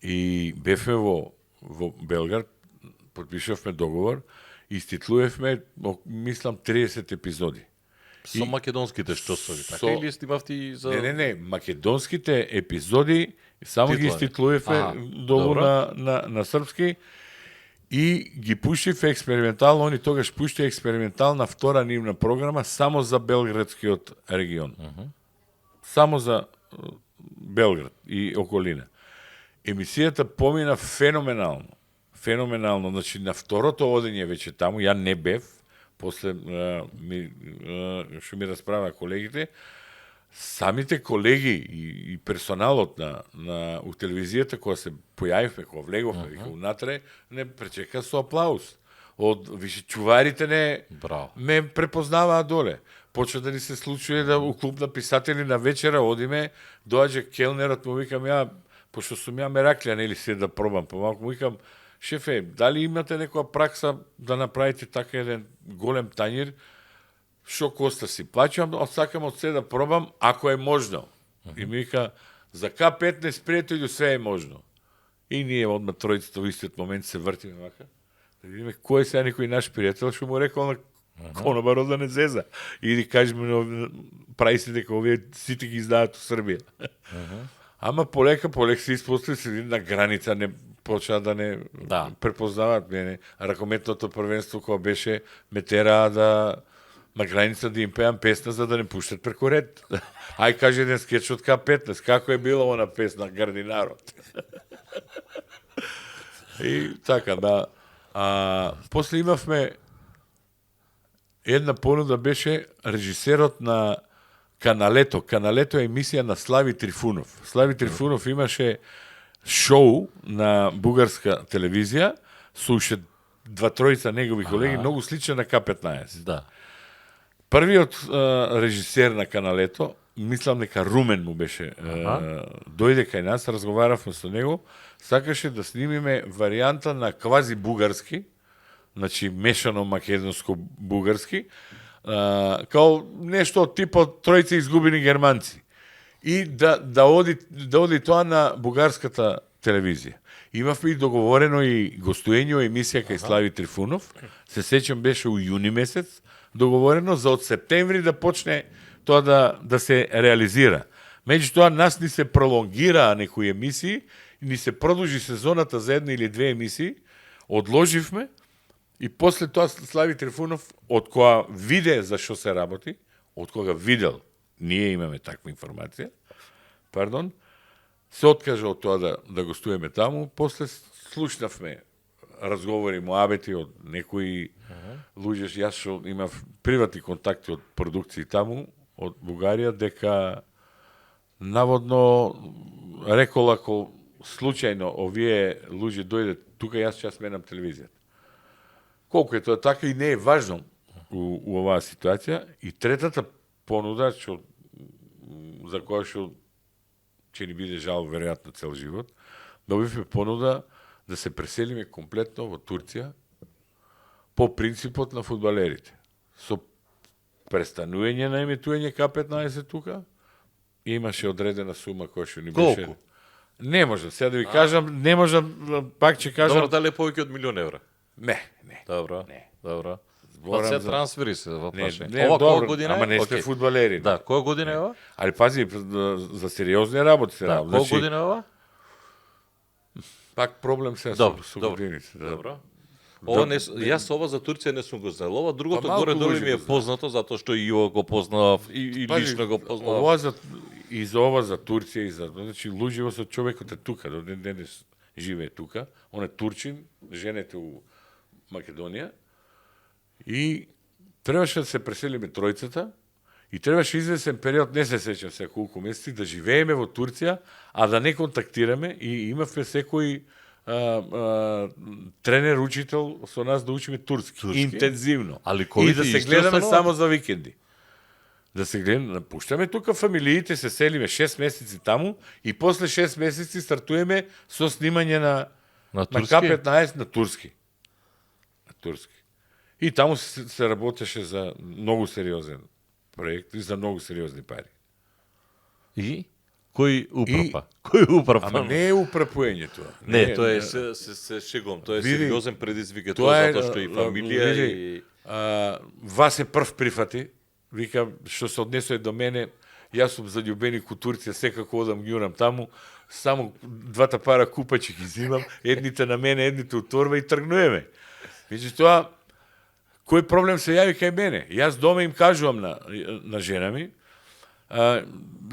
И бевме во Белград, подпишавме договор, иститлуевме, мислам, 30 епизоди. Со македонските што со ви, така со- или снимавте и за... Не, македонските епизоди само ги Титлани. иститлуевме Аха, долу добро. на српски и ги пуштив експериментално, они тогаш пушти експериментална втора нивна програма само за Белградскиот регион. Само за Белград и околина. Емисијата помина феноменално. Феноменално. Значи, на второто одење веќе таму, ја не бев, после што ми расправа колегите, самите колеги и персоналот на у телевизијата кога се појавивме, кога влеговме, вика унатре, не пречека со аплауз. Од више чуварите Браво. ме препознаваа доле. Почна да ни се случува да у клуб на писатели на вечера одиме, доаѓа келнерот, му викам ја, пошто сум ја мераклија, нели се да пробам помалку, му викам, шефе, дали имате некоја пракса да направите така еден голем тањир, што коста си плаќам, сакам од се да пробам, ако е можно. И ми вика, за К15 пријателју се е можно. И ние одма тројцата во истиот момент се вртиме вака, да видиме кој е сега некој наш пријател, што му рекол на конобарот да не зеза. Или кажеме, прави се дека овие сите ги знаат у Србија. Ама полека се испостави се на граница, не почна да не препознаваат мене. Ракометното првенство кога беше ме тераа да на граница да им пеам песна за да не пуштат преку ред. Ај каже еден скеч од К15, како е била она песна Гардинарот. И така, да. После имавме една понуда, беше режисерот на Каналето. Каналето е емисија на Слави Трифунов. Слави Трифунов имаше шоу на бугарска телевизија со уште два-тројца негови колеги, многу сличен на К15. Да. Првиот режисер на Каналето, мислам дека Румен му беше, дојде кај нас, разговаравме со него, сакаше да снимиме варијанта на квази бугарски, значи мешано македонско-бугарски, као нешто од типот тројца изгубени германци. И да оди тоа на бугарската телевизија. Имавме и договорено и гостуење емисија кај Слави Трифунов. Се сеќам беше у јуни месец договорено за од септември да почне тоа да се реализира. Меѓутоа нас ни се пролонгираа некои емисии, ни се продолжи сезоната за една или две емисии, одложивме и после тоа Слави Трифунов, од која виде за што се работи, од кога видел, ние имаме таква информација, се откажа од тоа да гостуваме таму, после слушнавме разговори, муабети од некои луѓе, јас што имав приватни контакти од продукции таму, од Бугарија, дека наводно рекол ако случајно овие луѓе дојдат тука, јас ќе сменам телевизијата. Колку е тоа така и не е важно у оваа ситуација. И третата понуда, за која што ќе ни биде жал веројатно цел живот, добивме понуда да се преселиме комплетно во Турција по принципот на фудбалерите. Со престанување на емитување К15 тука, имаше одредена сума која што ни беше... Колку? Не можам, сега да ви кажам, не можам, пак ќе кажам... Добро, дали е повеќе од милион евра? Не. Добро, Не. добро. Зборам Се за- трансфери се во Не, прашање. ова Која година е? ама не сте Окей. фудбалери. Да, која година е ова? Али пази, за сериозни работи се Да, работи. која година е ова? Пак проблем се Добро, со добро. годините. Да. Добро. Ова не, јас ова за Турција не сум го знаел. Ова другото малку горе долу луѓе ми е го знаат. познато затоа што и ова го познав и Пази, лично го познав. Ова за ова за Турција и за значи луѓето со човекот е тука, до ден денес живее тука. Он е турчин, женете у Македонија. И требаше да се преселиме тројцата и требаше извесен период, не се сеќам се колку месеци, да живееме во Турција, а да не контактираме и имавме секој тренер, учител со нас да учиме турски. Интензивно. Али И ковид да се исто гледаме останува? само за викенди. Да се гледаме, пуштаме тука фамилиите, се селиме 6 месеци таму и после 6 месеци стартуваме со снимање на турски? К15 на турски. На турски. И таму се работеше за многу сериозен проект и за многу сериозни пари. И? Кој упрапа? Кој упрапа? Ама не е упрапуење тоа. Не, тоа е се шегом, тоа е Види, сериозен предизвик, е тоа тоа е, затоа што и фамилија види, и вас е прв прифати, вика, што се однесува до мене, јас сум заљубени ку Турција, секако одам јурам таму, само двата пара купачи ги зимам, едните на мене, едните од торба и тргнуеме. Меѓутоа, кој проблем се јави кај мене? Јас дома им кажувам на жена ми,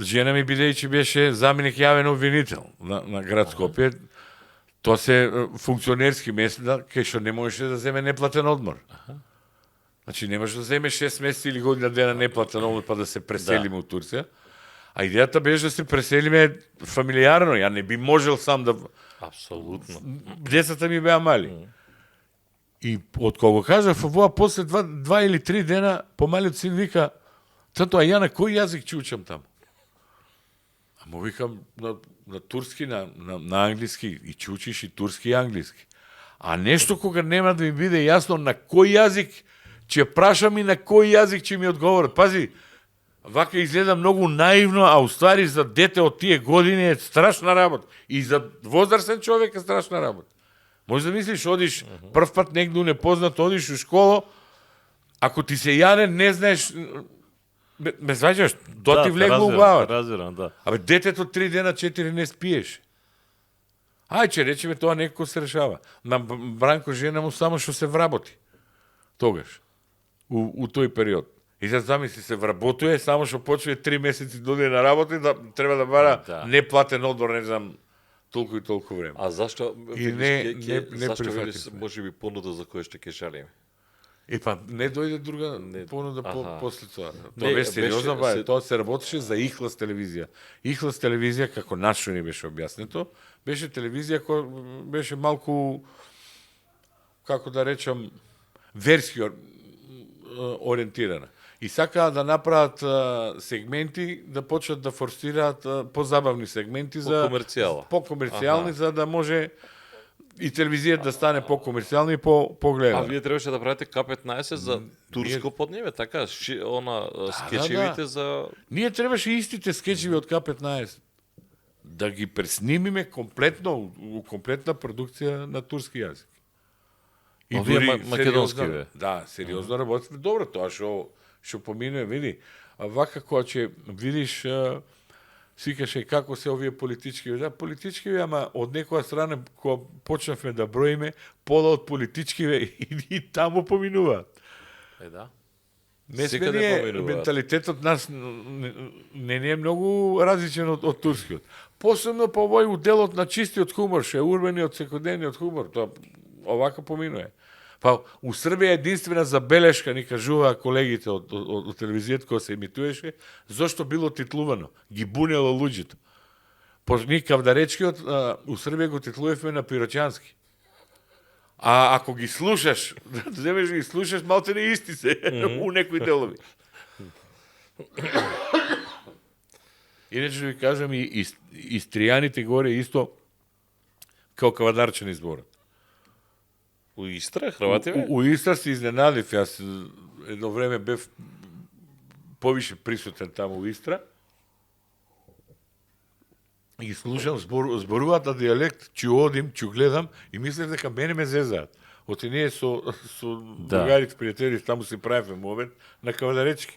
жена ми бидејќи беше заменик јавен обвинител на град Скопје, тоа се функционерски места кај што не можеше да земе неплатен одмор. Значи не може да земе 6 месеци или година дена неплатен одмор па да се преселиме од Турција. А идејата беше да се преселиме фамилиарно, ја не би можел сам да... апсолутно. Децата ми беа мали. И од кога кажав овоа, после 2 или 3 дена, помалиот син вика, тато, а ја на кој јазик ќе учам таму? А му викам на турски, на англиски, и ќе учиш и турски и англиски. А нешто кога нема да ми биде јасно на кој јазик ќе прашам и на кој јазик ќе ми одговорат. Пази, вака изгледа многу наивно, а уствари за дете од тие години е страшна работа. И за возрастен човек е страшна работа. Може да мислиш, одиш прв пат негде у непознато, одиш у школа, ако ти се јаде, не знаеш, ме сваќаш, тоа ти влегло у главата. Разбирам, да. Абе, детето 3 дена, 4 не спиеш. Ајче, речеме, тоа некој се решава. На Бранко жена му само што се вработи. Тогаш. У тој период. И сега замисли се вработuje, само што почне 3 месеци дојде на работа и да треба да бара неплатен одмор, не знам, толку и толку време. А зашто И не зашто прифативме. видиш можеби понуда за која што ќе шалиме? И па не дојде друга понуда после тоа. Тоа беше сериозно, тоа се работеше за Ихлас телевизија. Ихлас телевизија, како нашо ни беше објаснето, беше телевизија која беше малку, како да речам, верски ориентирана. И сакаа да направат сегменти, да почнат да форсираат позабавни сегменти за по-комерцијални, за да може и телевизијата да стане по-комерцијална и погледана. А вие требаше да правите К15 за турско поднебе, така, скечевите за... Ние требаше истите скечеви од К15 да ги преснимиме комплетно, комплетна продукција на турски јазик. И дури македонски, бе. Да, сериозно работиме. Добро, тоа што поминува, види. А вака кога ќе видиш, си каше како се овие политички, да, политички, ама од некоја страна кога почнавме да броиме, пола од политички и таму поминуваат. Да. Не сме ние, менталитетот нас не е многу различен од турскиот. Посебно по овој уделот на чистиот хумор, што е урбениот секојдневниот хумор, тоа овака поминува. Па у Србија единствена забелешка ни кажуваа колегите од телевизијата кога се емитуваше, зошто било титлувано, ги бунело луѓето. Ние Кавдаречкиот у Србија го титлувавме на пирочански. А ако ги слушаш, земеш ги слушаш, малце не исти се у некои делови. Иначе ви кажам, и истријаните горе исто као кавадарчани зборат. У Истра, Хрвативе? У Истра се изненадив, јас едно време бев повише присутен таму у Истра. И слушам, зборуваат на дијалект, ќе одим, ќе гледам и мислев дека мене ме зезаат. Оти ние со другарите, пријатели, таму си правиме момент на Кавадаречки.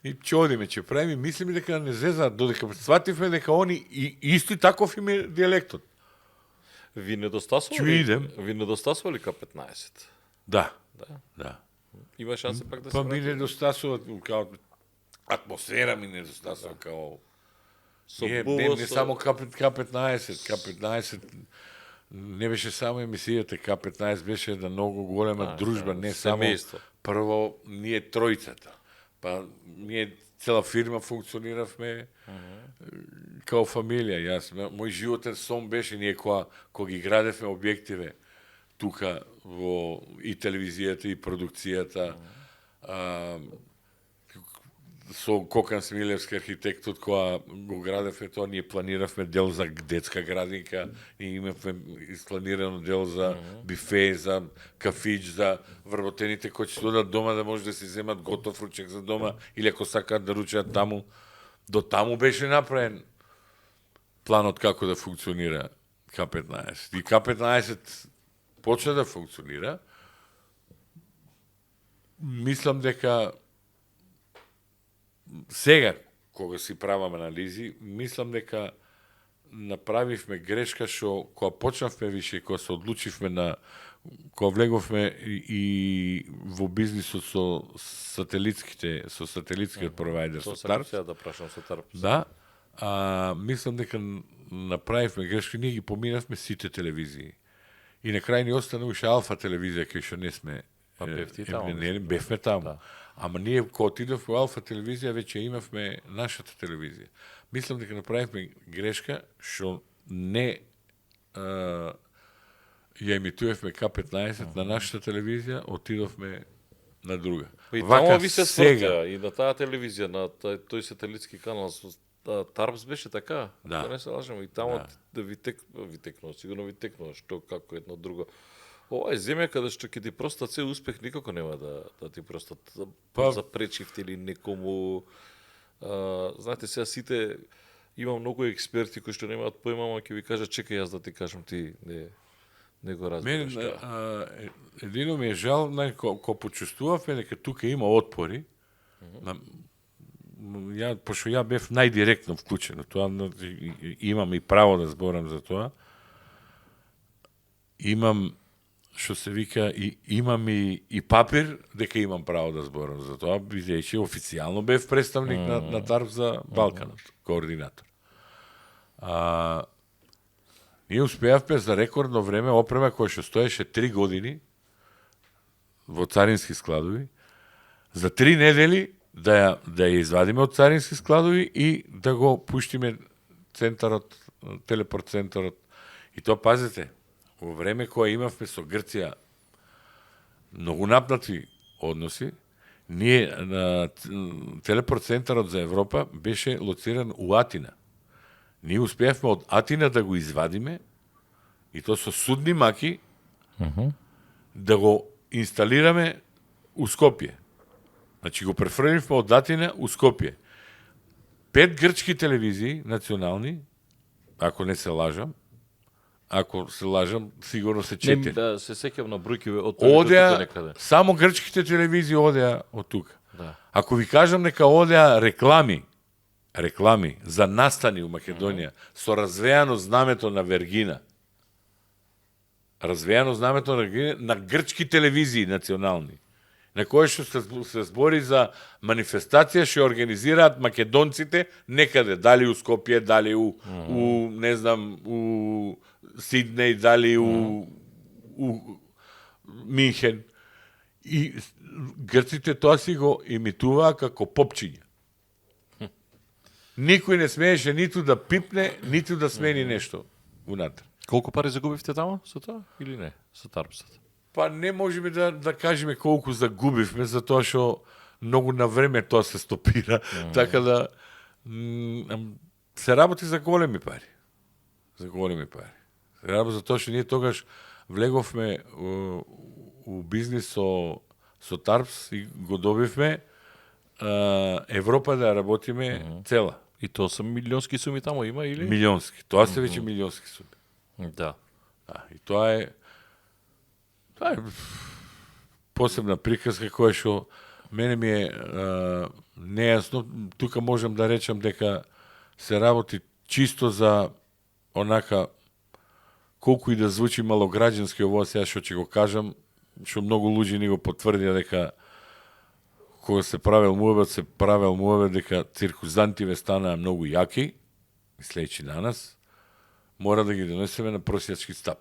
И ќе одиме, ќе правиме, мислиме дека не зезаат, додека свативме дека они исти таков им е дијалектот. Ви недостасували К15? Да. Да. Има шанса пак да се Па ми недостасува, као атмосфера ми недостасува, као... Не само К15 не беше само емисијата, К15 беше една многу голема дружба, не само прво ние тројцата. Па ние цела фирма функциониравме као фамилија. Мој животен сон беше ние кога ги градевме објективе тука во и телевизијата и продукцијата. Со Кокан Смилевски архитектот која го градевме тоа, ние планиравме дел за детска градинка, ние имавме isпланирано дел за бифе, за кафич, за вработените кои ќе додат дома да може да си земат готов ручек за дома или ако сакаат да ручат таму. До таму беше направен планот како да функционира К-15. И К-15 почна да функционира. Мислам дека сега, кога си правам анализи, мислам дека направивме грешка што кога почнавме више, кога се одлучивме кога влеговме и во бизнисот со сателитскиот провајдер, со Тарп. Тоа да прашам со Тарп. Да, мислам дека направивме грешка, ние ги поминавме сите телевизии. И на крај ни остана уште Алфа телевизија, кај што не сме. Па бевте таму. Не, бевме таму. Да. Ама ние, кога отидовме во Алфа телевизија, веќе имавме нашата телевизија. Мислам дека направивме грешка, што не ја емитувавме К-15 на нашата телевизија, отидовме на друга. И таму ви се свртја, и на таа телевизија, на тој сателитски канал со Тарпс беше така? Да. Да не се лажам, и таму да ви текнува, сигурно ви текнува, што како едно друго. Ова е земја каде што ќе ти простат се успех, никако нема да ти простат запречивте или некому. Знаете, сега сите има многу експерти кои што немаат појма, ама ќе ви кажат чекај јас да ти кажам, ти не го разбираш. Едино ми е жал, кога почувствувавме дека тука има отпори, пошто ја бев најдиректно вклучен, тоа имам и право да зборам за тоа. Имам, што се вика, имам и папир дека имам право да зборам за тоа, бидејќи официјално бев представник на Тарп за Балканот, координатор. Ние успеавме за рекордно време опрема која што стоеше 3 години во царински складови, за 3 недели да ја извадиме од царински складови и да го пуштиме центарот, телепорт центарот. И тоа, пазете, во време кога имавме со Грција многу напнати односи, ние на телепорт центарот за Европа беше лоциран у Атина. Ние успеавме од Атина да го извадиме и тоа со судни маки да го инсталираме у Скопје. Значи го префрливме од Атина у Скопје. 5 грчки телевизии национални, ако не се лажам, ако се лажам, сигурно се 4. Да, се сеќавам на бројкиве од Одеа, некаде. само грчките телевизии одеа од тука. Да. Ако ви кажам нека одеа реклами за настани у Македонија со развеано знамето на Вергина, на грчки телевизии национални, на кој што се збори за манифестација што организираат македонците некаде, дали у Скопје, дали у не знам, у Сиднеј, дали у Минхен. И грците тоа си го имитуваа како попчиња. Никој не смееше ниту да пипне, ниту да смени нешто унатре. Колку пари загубивте таму со тоа или не? Со Тарпсот? Па не можеме да кажеме колку загубивме, затоа што многу на време тоа се стопира. Така да се работи за големи пари. За големи пари. Се работи затоа што ние тогаш влеговме у бизнис со Тарпс и го добивме Европа да работиме цела. И тоа се милионски суми таму има или? Милионски. Тоа се веќе милионски суми. Да. И тоа е посебна приказка која што мене ми е нејасно. Тука можам да речам дека се работи чисто за онака, колку и да звучи малограđански ово сега што ќе го кажам, што многу луѓе ни го потврдија дека кога се правел муабет дека циркузантиве станаа многу јаки, мислејќи на нас, мора да ги донесеме на просјачки стап.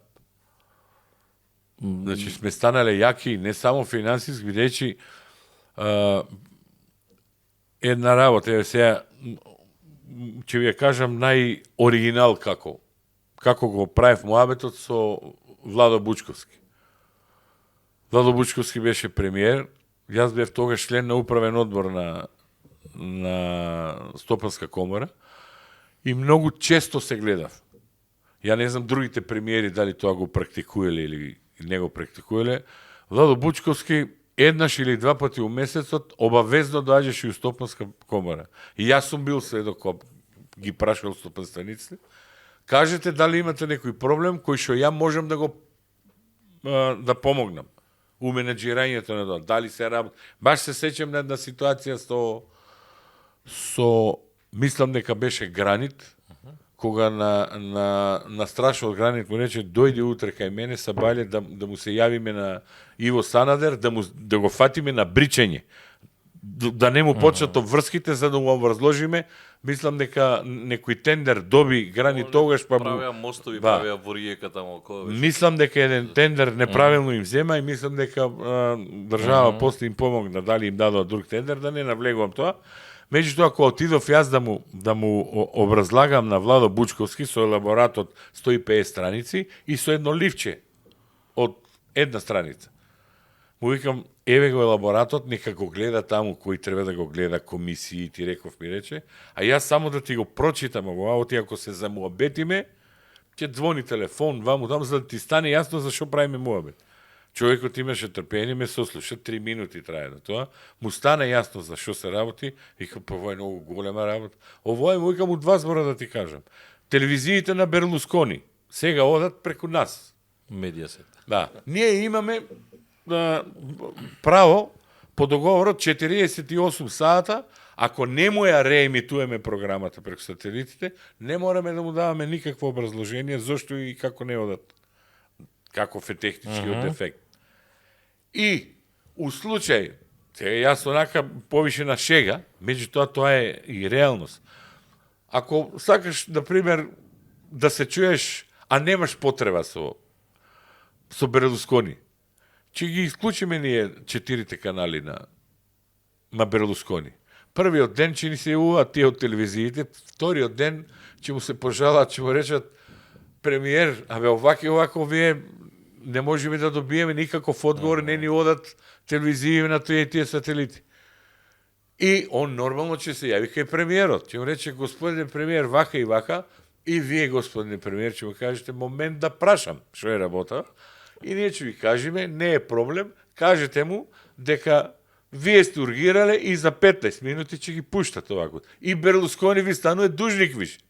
Значи, сме станале јаки не само финансиски, бидејќи една работа, сега ќе ви ја кажам најоригинал како го правев муабетот со Владо Бучковски. Владо Бучковски беше премиер, јас бев тогаш член на управен одбор на Стопанска комора и многу често се гледав. Ја не знам другите премиери дали тоа го практикуеле или не го практикуеле. Владо Бучковски еднаш или 2 пати у месецот обавезно доаѓаше у Стопанска комора. И јас сум бил сведок, ги прашал стопанствениците, Кажете дали имате некој проблем кој што ја можам да го да помогнам у менеджирањето на тоа. Дали се работи. Баш се сеќам на една ситуација со мислам дека беше Гранит, кога на Страшно Гранит му рече дојди утре кај мене са бале да му се јавиме на Иво Санадер да го фатиме на бричење. Да не му почнат обврските за да му образложиме. Мислам дека некој тендер доби Гранит тогаш па правеа мостови, правеа во риека тамо кој беше. Мислам дека еден тендер неправилно им зема и мислам дека држава после им помогна, дали им дадоа друг тендер, да не навлегувам тоа. Меѓутоа, кога отидов јас да му образлагам на Владо Бучковски со елаборат од 150 страници и со едно ливче од една страница. Му викам, еве го елаборатот, нека го гледа таму кој треба да го гледа, комисии, ти реков ми рече, а јас само да ти го прочитам овоа, оти ако се замуабетиме, ќе звони телефон ваму таму за да ти стане јасно за што правиме муабет. Човекот имаше трпение, ме сослуша, 3 минути трае на тоа, му стана јасно за што се работи, вика, па ово е многу голема работа. Ово е, му викам, од два збора да ти кажам. Телевизиите на Берлускони сега одат преку нас. Медиасет. Да. Ние имаме право по договорот 48 сата, ако не му ја реемитуваме програмата преку сателитите, не мораме да му даваме никакво образложение зошто и како не одат, каков е техничкиот ефект. И у случај, сега јас онака повише на шега, меѓутоа тоа е и реалност. Ако сакаш, например, да се чуеш, а немаш потреба со Берлускони, ќе ги исклучиме ние 4 канали на Берлускони. Првиот ден ќе ни се јавуваат тие од телевизиите, вториот ден ќе му се пожалаат, ќе му речат премиер, абе овако вие не можеме да добиеме никаков одговор, не ни одат телевизии на тие сателити. И он нормално ќе се јави кај премиерот. Ќе му рече, господине премиер, вака и вака, и вие, господине премиер, ќе му кажете, момент да прашам што е работа, и ние ќе ви кажеме, не е проблем, кажете му дека вие сте ургирале и за 15 минути ќе ги пуштат овако. И Берлускони ви станува дужник више.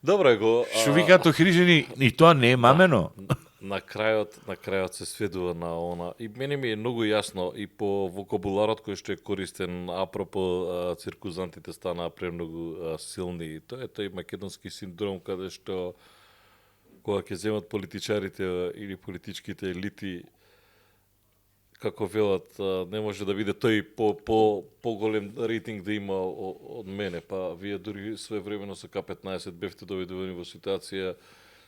Добре го. Што ви като хрижени, и тоа не е мамено. На крајот се сведува на она. И мене ми е многу јасно и по вокабуларот кој што е користен апропо циркузантите станаа премногу силни. Тоа е тој македонски синдром каде што кога ќе земат политичарите или политичките елити како велат, не може да биде тој по-голем рейтинг да има од мене. Па вие дури своевремено со К15 бевте доведувани во ситуација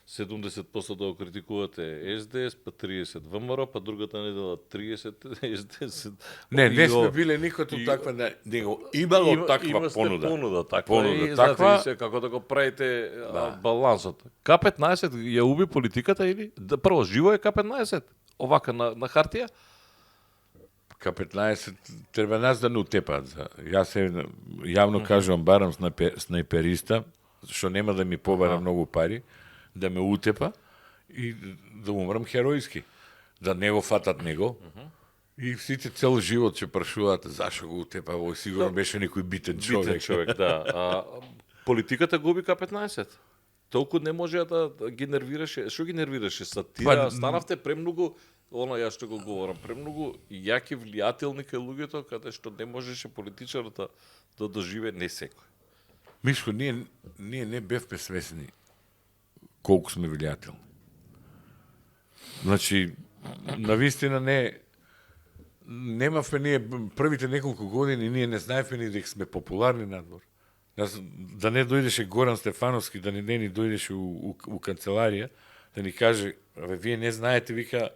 70% да го критикувате СДС, па 30 ВМРО, па другата недела 30 СДС. Не сме биле никото таква, него имало таква понуда. Понуда таква. И знаете се како да го правите балансот. К15 ја уби политиката или? Прво, живо е К15? Овака на хартија? К15 треба нас да не утепат. Јас се јавно кажувам, барам снайпериста, што нема да ми побара многу пари, да ме утепа и да умрам херојски. Да не го фатат него. И сите цел живот ќе прашуваат зашо го утепа, овој сигурно беше некој битен човек. Битен човек, да. Политиката губи К15. Толку не може да ги нервираше. Што ги нервираше? Сатира, станавте премногу, јас што го говорам, премногу јаки влијателни кај луѓето, каде што не можеше политичарот да доживе не секој. Мишко, ние не бевме свесни колку сме влијателни. Значи, навистина немавме ние првите неколку години, ние не знаевме ни дека сме популарни надвор. Да не дојдеше Горан Стефановски, да не ни дојдеше у канцеларија, да ни каже, вие не знаете, вика,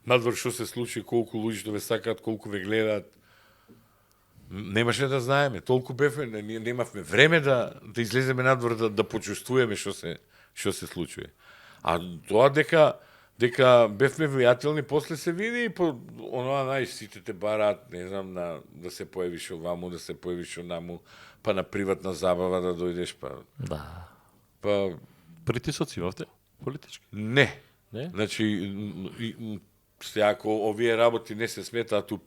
надвор што се случи, колку луѓе што ве сакаат, колку ве гледаат. Немаше да знаеме, толку бевме, немавме време да излеземе надвор да почувствуваме што се случува. А тоа дека бевме влијателни, после се види и по онаа сите те бараат, не знам, да се појавиш оваму, да се појавиш онаму, па на приватна забава да дојдеш, па... Да. Па... Притисоци имавте? Политички? Не. Не? Значи, Сега, ако овие работи не се сметаат у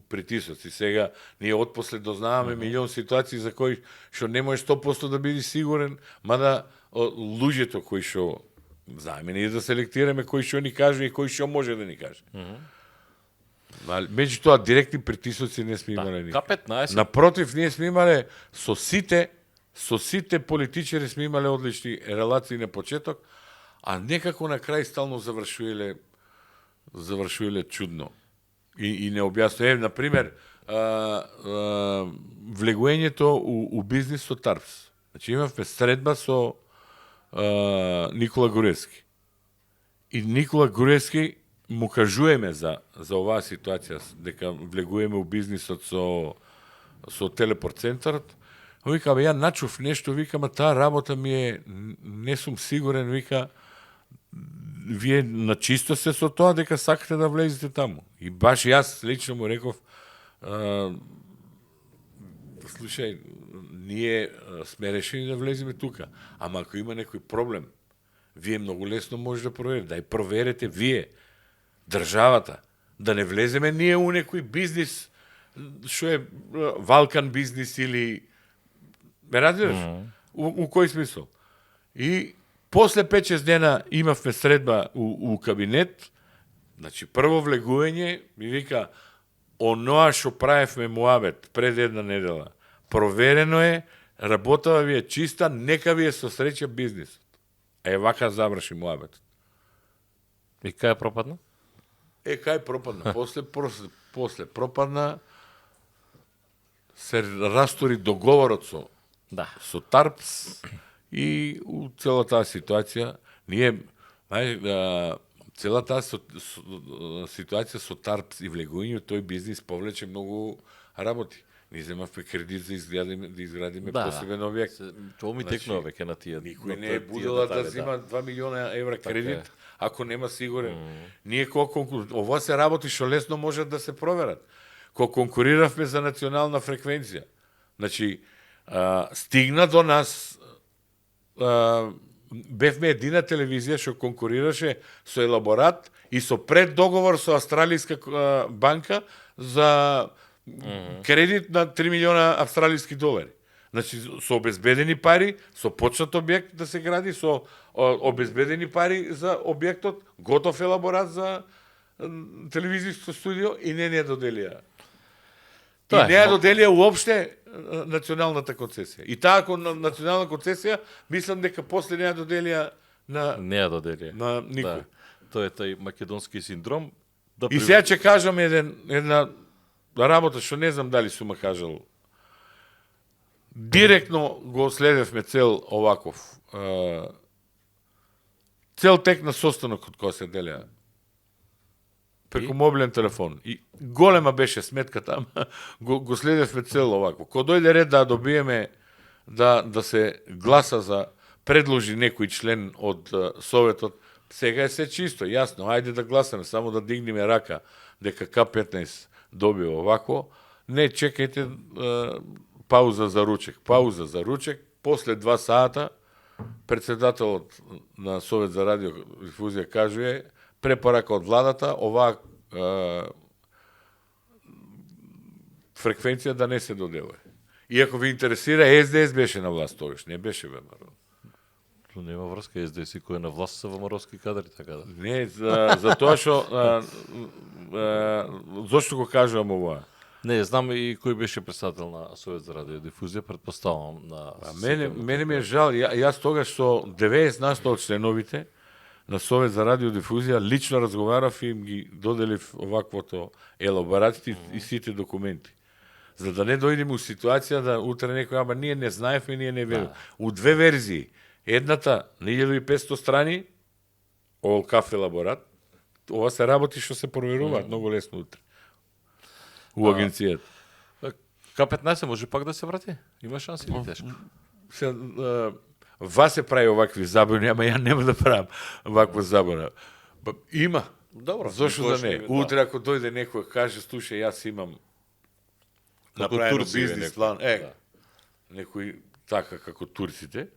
притисоци, сега ние отпосле дознаваме милион ситуации за кои што не можеш 100% да бидеш сигурен, мада луѓето кои што знаеме ние да селектираме кои што ни кажу и кои што може да ни каже. Меѓутоа директни притисоци не сме имале никак. К15 Напротив, ние сме имале со сите политичари сме имале одлични релации на почеток, а некако на крај стално завршувале чудно. И не објасно. Например, влегувањето у бизнис со Тарпс. Значи имавме средба со Никола Груевски. И Никола Груевски му кажуваме за оваа ситуација, дека влегуваме у бизнисот со телепорт центарот. Вика, ја начув нешто, вика, ма таа работа ми е, не сум сигурен, вика, вие начисто се со тоа дека сакате да влезете таму. И баш јас лично му реков, слушај, ние сме решени да влеземе тука, ама ако има некој проблем, вие многу лесно може да проверите. Дај проверете вие, државата, да не влеземе ние у некој бизнис, што е Валкан бизнис или ме разбираш? У кој смисол? И после 5-6 дена имавме средба у кабинет, значи прво влегување, ми вика, оноа што правевме муабет пред една недела, проверено е, работава ви е чиста, нека ви е со среќа бизнисот. Вака заврши муабетот. И кај пропадна? Кај пропадна? После пропадна, се растори договорот со Тарпс и у цела таа ситуација, ние, цела таа ситуација со Тарпс и влегувањето тој бизнис повлече многу работи. Ние земавме кредит за да изградиме посебен објект. Тоа ми текнува веќе на тие. Никој не е будела да зема 2 милиона евра кредит, ако нема сигурен. Ние ова се работи што лесно можат да се проверат. Кога конкуриравме за национална фреквенција, значи, стигна до нас, бевме едина телевизија што конкурираше со елаборат и со преддоговор со Австралијска банка за кредит на 3 милиона австралијски долари. Значи, со обезбедени пари, со почнат објект да се гради, со обезбедени пари за објектот, готов елаборат за телевизиско студио и не ја доделија. И не ја доделија уопште националната концесија. И таа национална концесија, мислам дека после не ја доделија на никој. Тоа е тај македонски синдром. И сега ќе кажам една работа што не знам дали сум кажал. Директно го следевме цел оваков. Цел тек на состанокот кој се делеа. Преку мобилен телефон. И голема беше сметка тама. Го следевме цел овакво. Кога дојде ред да добиеме да се гласа за предложи некој член од Советот, сега е се чисто, јасно. Ајде да гласаме, само да дигнеме рака дека К15 добива овако. Не, чекајте, пауза за ручек. После 2 сата председателот на Совет за радиодифузија кажува препорака од владата, оваа фреквенција да не се доделува. И ако ви интересира, СДС беше на власт тогаш, не беше ВМРО. Нема врска, СДС кој е на власт со ВМРО-ски кадри, така да. Не, за тоа што зошто го кажувам ова? Не, знам и кој беше председател на Совет за радиодифузија, претпоставувам на... Мене ми е жал, јас тогаш со 90% од членовите на Совет за радиодифузија лично разговарав и им ги доделив оваквото елаборатите и сите документи. За да не дојдеме у ситуација да утре некој, ама ние не знаевме, ние не веруваме. У 2 верзии. Едната на 1500 страни, ОЛКАФ елаборат, ова се работи што се проверуваат многу лесно утре. У агенцијата. К15 може пак да се врати? Има шанси или тешко? Вас се прави овакви забуни, ама ја нема да правам оваква забуна. Има. Добро. Зошто да не? Утре ако дојде некој каже, слушај, јас имам направено бизнис план. Некој така како турците.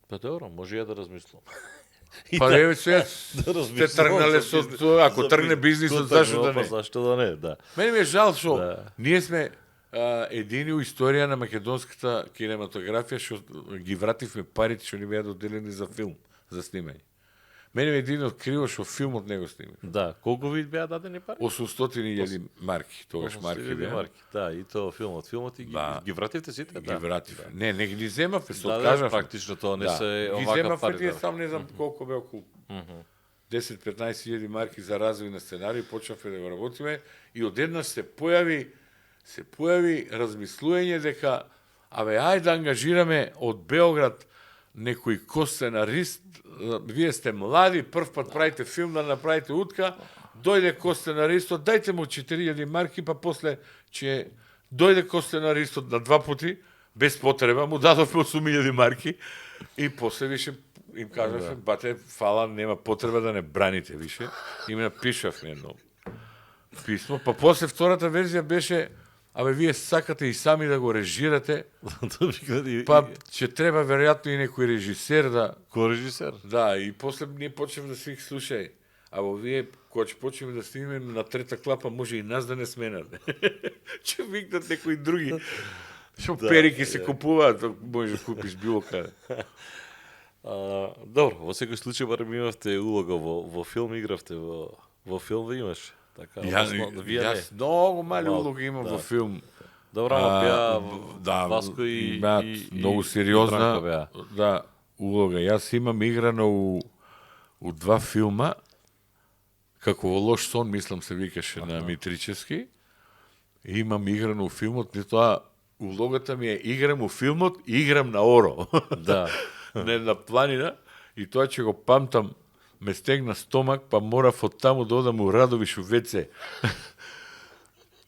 Па добро, може ја да размислам. Па еве се Да, сте размислувам тргнале за со бизнис. тоа, ако За тргне бизнис, бизнисот, го зашто тргнува, да па не? зашто да не, да. Мене ми е жал што Да. ние сме едини у историја на македонската кинематографија што ги вративме парите што ни беа доделени за филм, за снимање. Мене ми е едино криво што филмот не го снима. Да, колку ви беа дадени пари? 800.000 марки, тогаш марки 800.000 беа. марки. Да, и тоа филмот. Филмот и Да. ги вративте сите, Ги да. вратив. Не, не ги земавме, се Да, откажавме. практично тоа не се Ги овака земавме пари. тие Да. сам не знам колку беа околу 10-15 хиляди марки за развој на сценарий, почнавме да го работиме и одеднаш се појави размислување дека ајде да ангажираме од Београд некој косценарист, вие сте млади, прв пат правите филм да направите утка, дојде косценаристот, дајте му 4000 марки, па после че дојде косценаристот на 2 пати, без потреба, му дадовме 8000 марки и после више им кажавме, бате, фала, нема потреба да не браните више. И ми напишавме едно писмо, па после втората верзија беше вие сакате и сами да го режирате, па ќе треба веројатно и некој режисер да... Кој режисер? Да, и после ние почнем да си их слушај. Вие, кога ќе почнеме да снимеме на трета клапа, може и нас да не сменат. Ќе викнат некои други. Што перики се купуваат, може да купиш било каде. Добро, во секој случај барем имавте улога во филм, игравте во филм, ви имаш. Така, Јас многу мали улоги имам во филм. Добро, беа Васко и и многу и сериозна Бранко беа. да улога. Јас имам играно у 2 филма, како во Лош сон, мислам се викаше на Митричевски. Имам играно у филмот, не тоа улогата ми е играм у филмот и играм на Оро. Да. Не на планина, и тоа ќе го памтам, ме стегна стомак, па морав од таму да одам у Радовиш у ВЦ.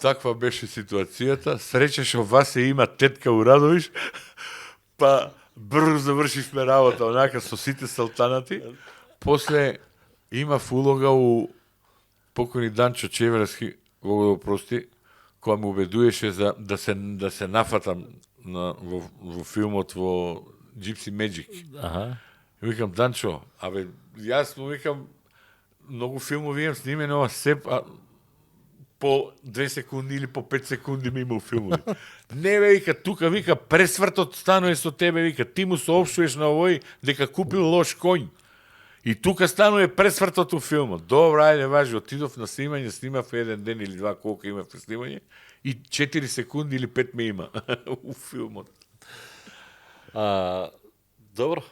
Таква беше ситуацијата. Среќа што Васе има тетка у Радовиш, па брзо завршивме работа, онака со сите салтанати. После имав улога у покојни Данчо Чеврески, Бог да го прости, која ме убедуваше за да се нафатам во филмот во Gypsy Magic. Аха. И викам, Данчо, јас му викам, многу филмови имам снимени, ова се по 2 секунди или по 5 секунди ми има у филмови. Не бе, вика, тука, вика, пресвртот станува со тебе, вика, ти му соопштуваш на овој дека купил лош коњ. И тука станува пресвртот у филмот. Добра, ајде, важи, отидов на снимање, снимав еден ден или два, колку имав на снимање, и 4 секунди или 5 ме има у филмот. Добро.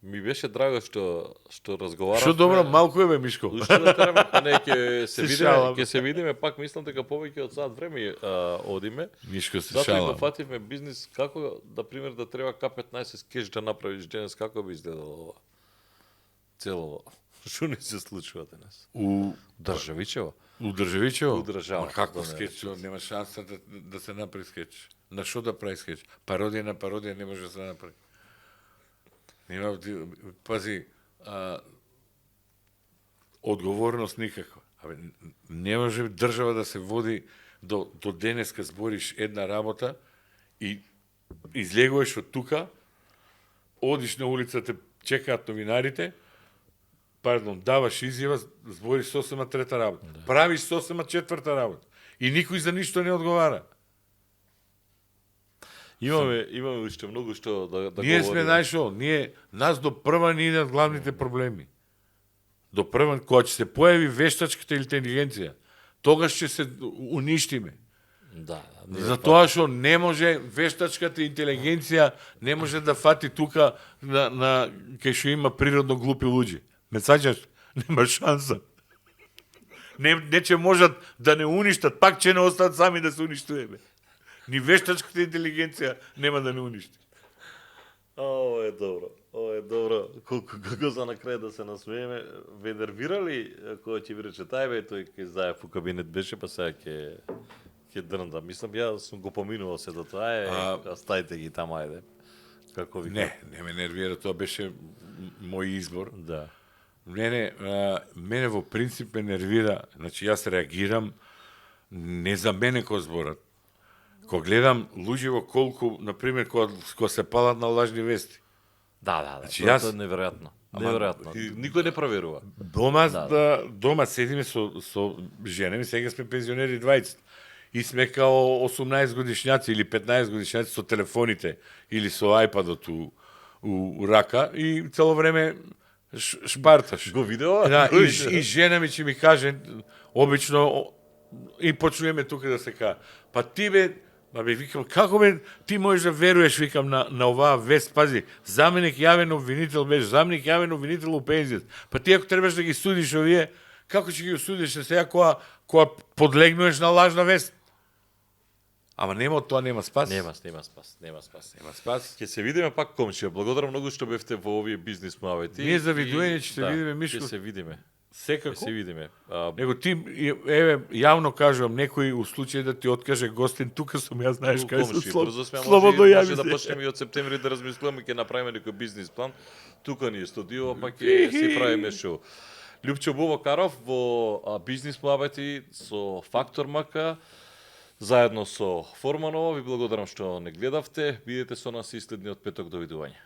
Ми беше драго што разговаравме. Што добро, малку е бе, Мишко. Уште да тераме, не, шалам. ќе се видиме, пак мислам дека повеќе од сат време одиме. Мишко се Затоа и шалам. го фативме бизнис, како, да пример, да треба К15 с кеш да направиш денес, како би изгледало ова? Цело, што не се случува денес? У Државичево? Државичево? У држава. Ма како Да не скеч, нема шанса да се направи скеч. На што да прави скеч? Пародија на пародија не може да се направи. Нема, пази, одговорност никако. Не може држава да се води до денеска збориш една работа и излегуваш од тука, одиш на улицата, чекаат новинарите, даваш изјава, збориш сосема трета работа. Правиш сосема четврта работа. И никој за ништо не одговара. Имаме уште многу што да Ние сме, говориме. знаеш што, нас до прва ни идат главните проблеми. До прва, кога ќе се појави вештачката интелигенција, тогаш ќе се уништиме. Да, Затоа што не може вештачката интелигенција не може да фати тука на кај што има природно глупи луѓе. Ме саѓаш? Нема шанса. Не ќе можат да не уништат, пак ќе не остат сами да се уништуваме. Ни вештачката интелигенција нема да не уништи. Ова е добро. Ова е добро. Како за на крај да се насмееме, ве нервирали кога ќе ви рече тај тој ќе заев у кабинет беше, па сега ќе дрнда. Мислам, ја сум го поминувал се до тоа, ставите ги таму, ајде. Како ви Не ме нервира, тоа беше мој избор. Да. Мене во принцип ме нервира, значи јас реагирам не за мене кој зборат. Кога гледам луѓе колку, например, кога се палат на лажни вести. Да, Значи, тоа јас- е неверојатно. Неверојатно. Никој не проверува. Дома седиме со жена ми, сега сме пензионери 20. И сме као 18 годишњаци или 15 годишњаци со телефоните или со ајпадот у рака и цело време шпарташ. Го видео? Да, и жена ми ќе ми каже, обично, и почнуваме тука да се ка. Па ти бе, викам, како бе, ти можеш да веруеш, викам, на оваа вест, пази, заменик јавен обвинител беше, заменик јавен обвинител у пензијата. Па ти ако требаш да ги судиш овие, како ќе ги осудиш сега која подлегнуваш на лажна вест? Ама нема од тоа, нема спас. Нема спас. Ќе се видиме пак, комшија. Благодарам многу што бевте во овие бизнис муавети. Ние за видување ќе се видиме, Мишко. Ќе се видиме. Секако. Ќе се видиме. Него ти, еве, јавно кажувам, некој у случај да ти откаже гостин, тука сум, јас знаеш кај сум, слободно јави да се. почнеме и од септември да размислуваме, ќе направиме некој бизнис план. Тука ни е студио, па ќе си правиме шоу. Љупчо Бубакаров во бизнис муавети со Фактор МК, заедно со Форманова. Ви благодарам што не гледавте. Бидете со нас и следниот петок. Довидување.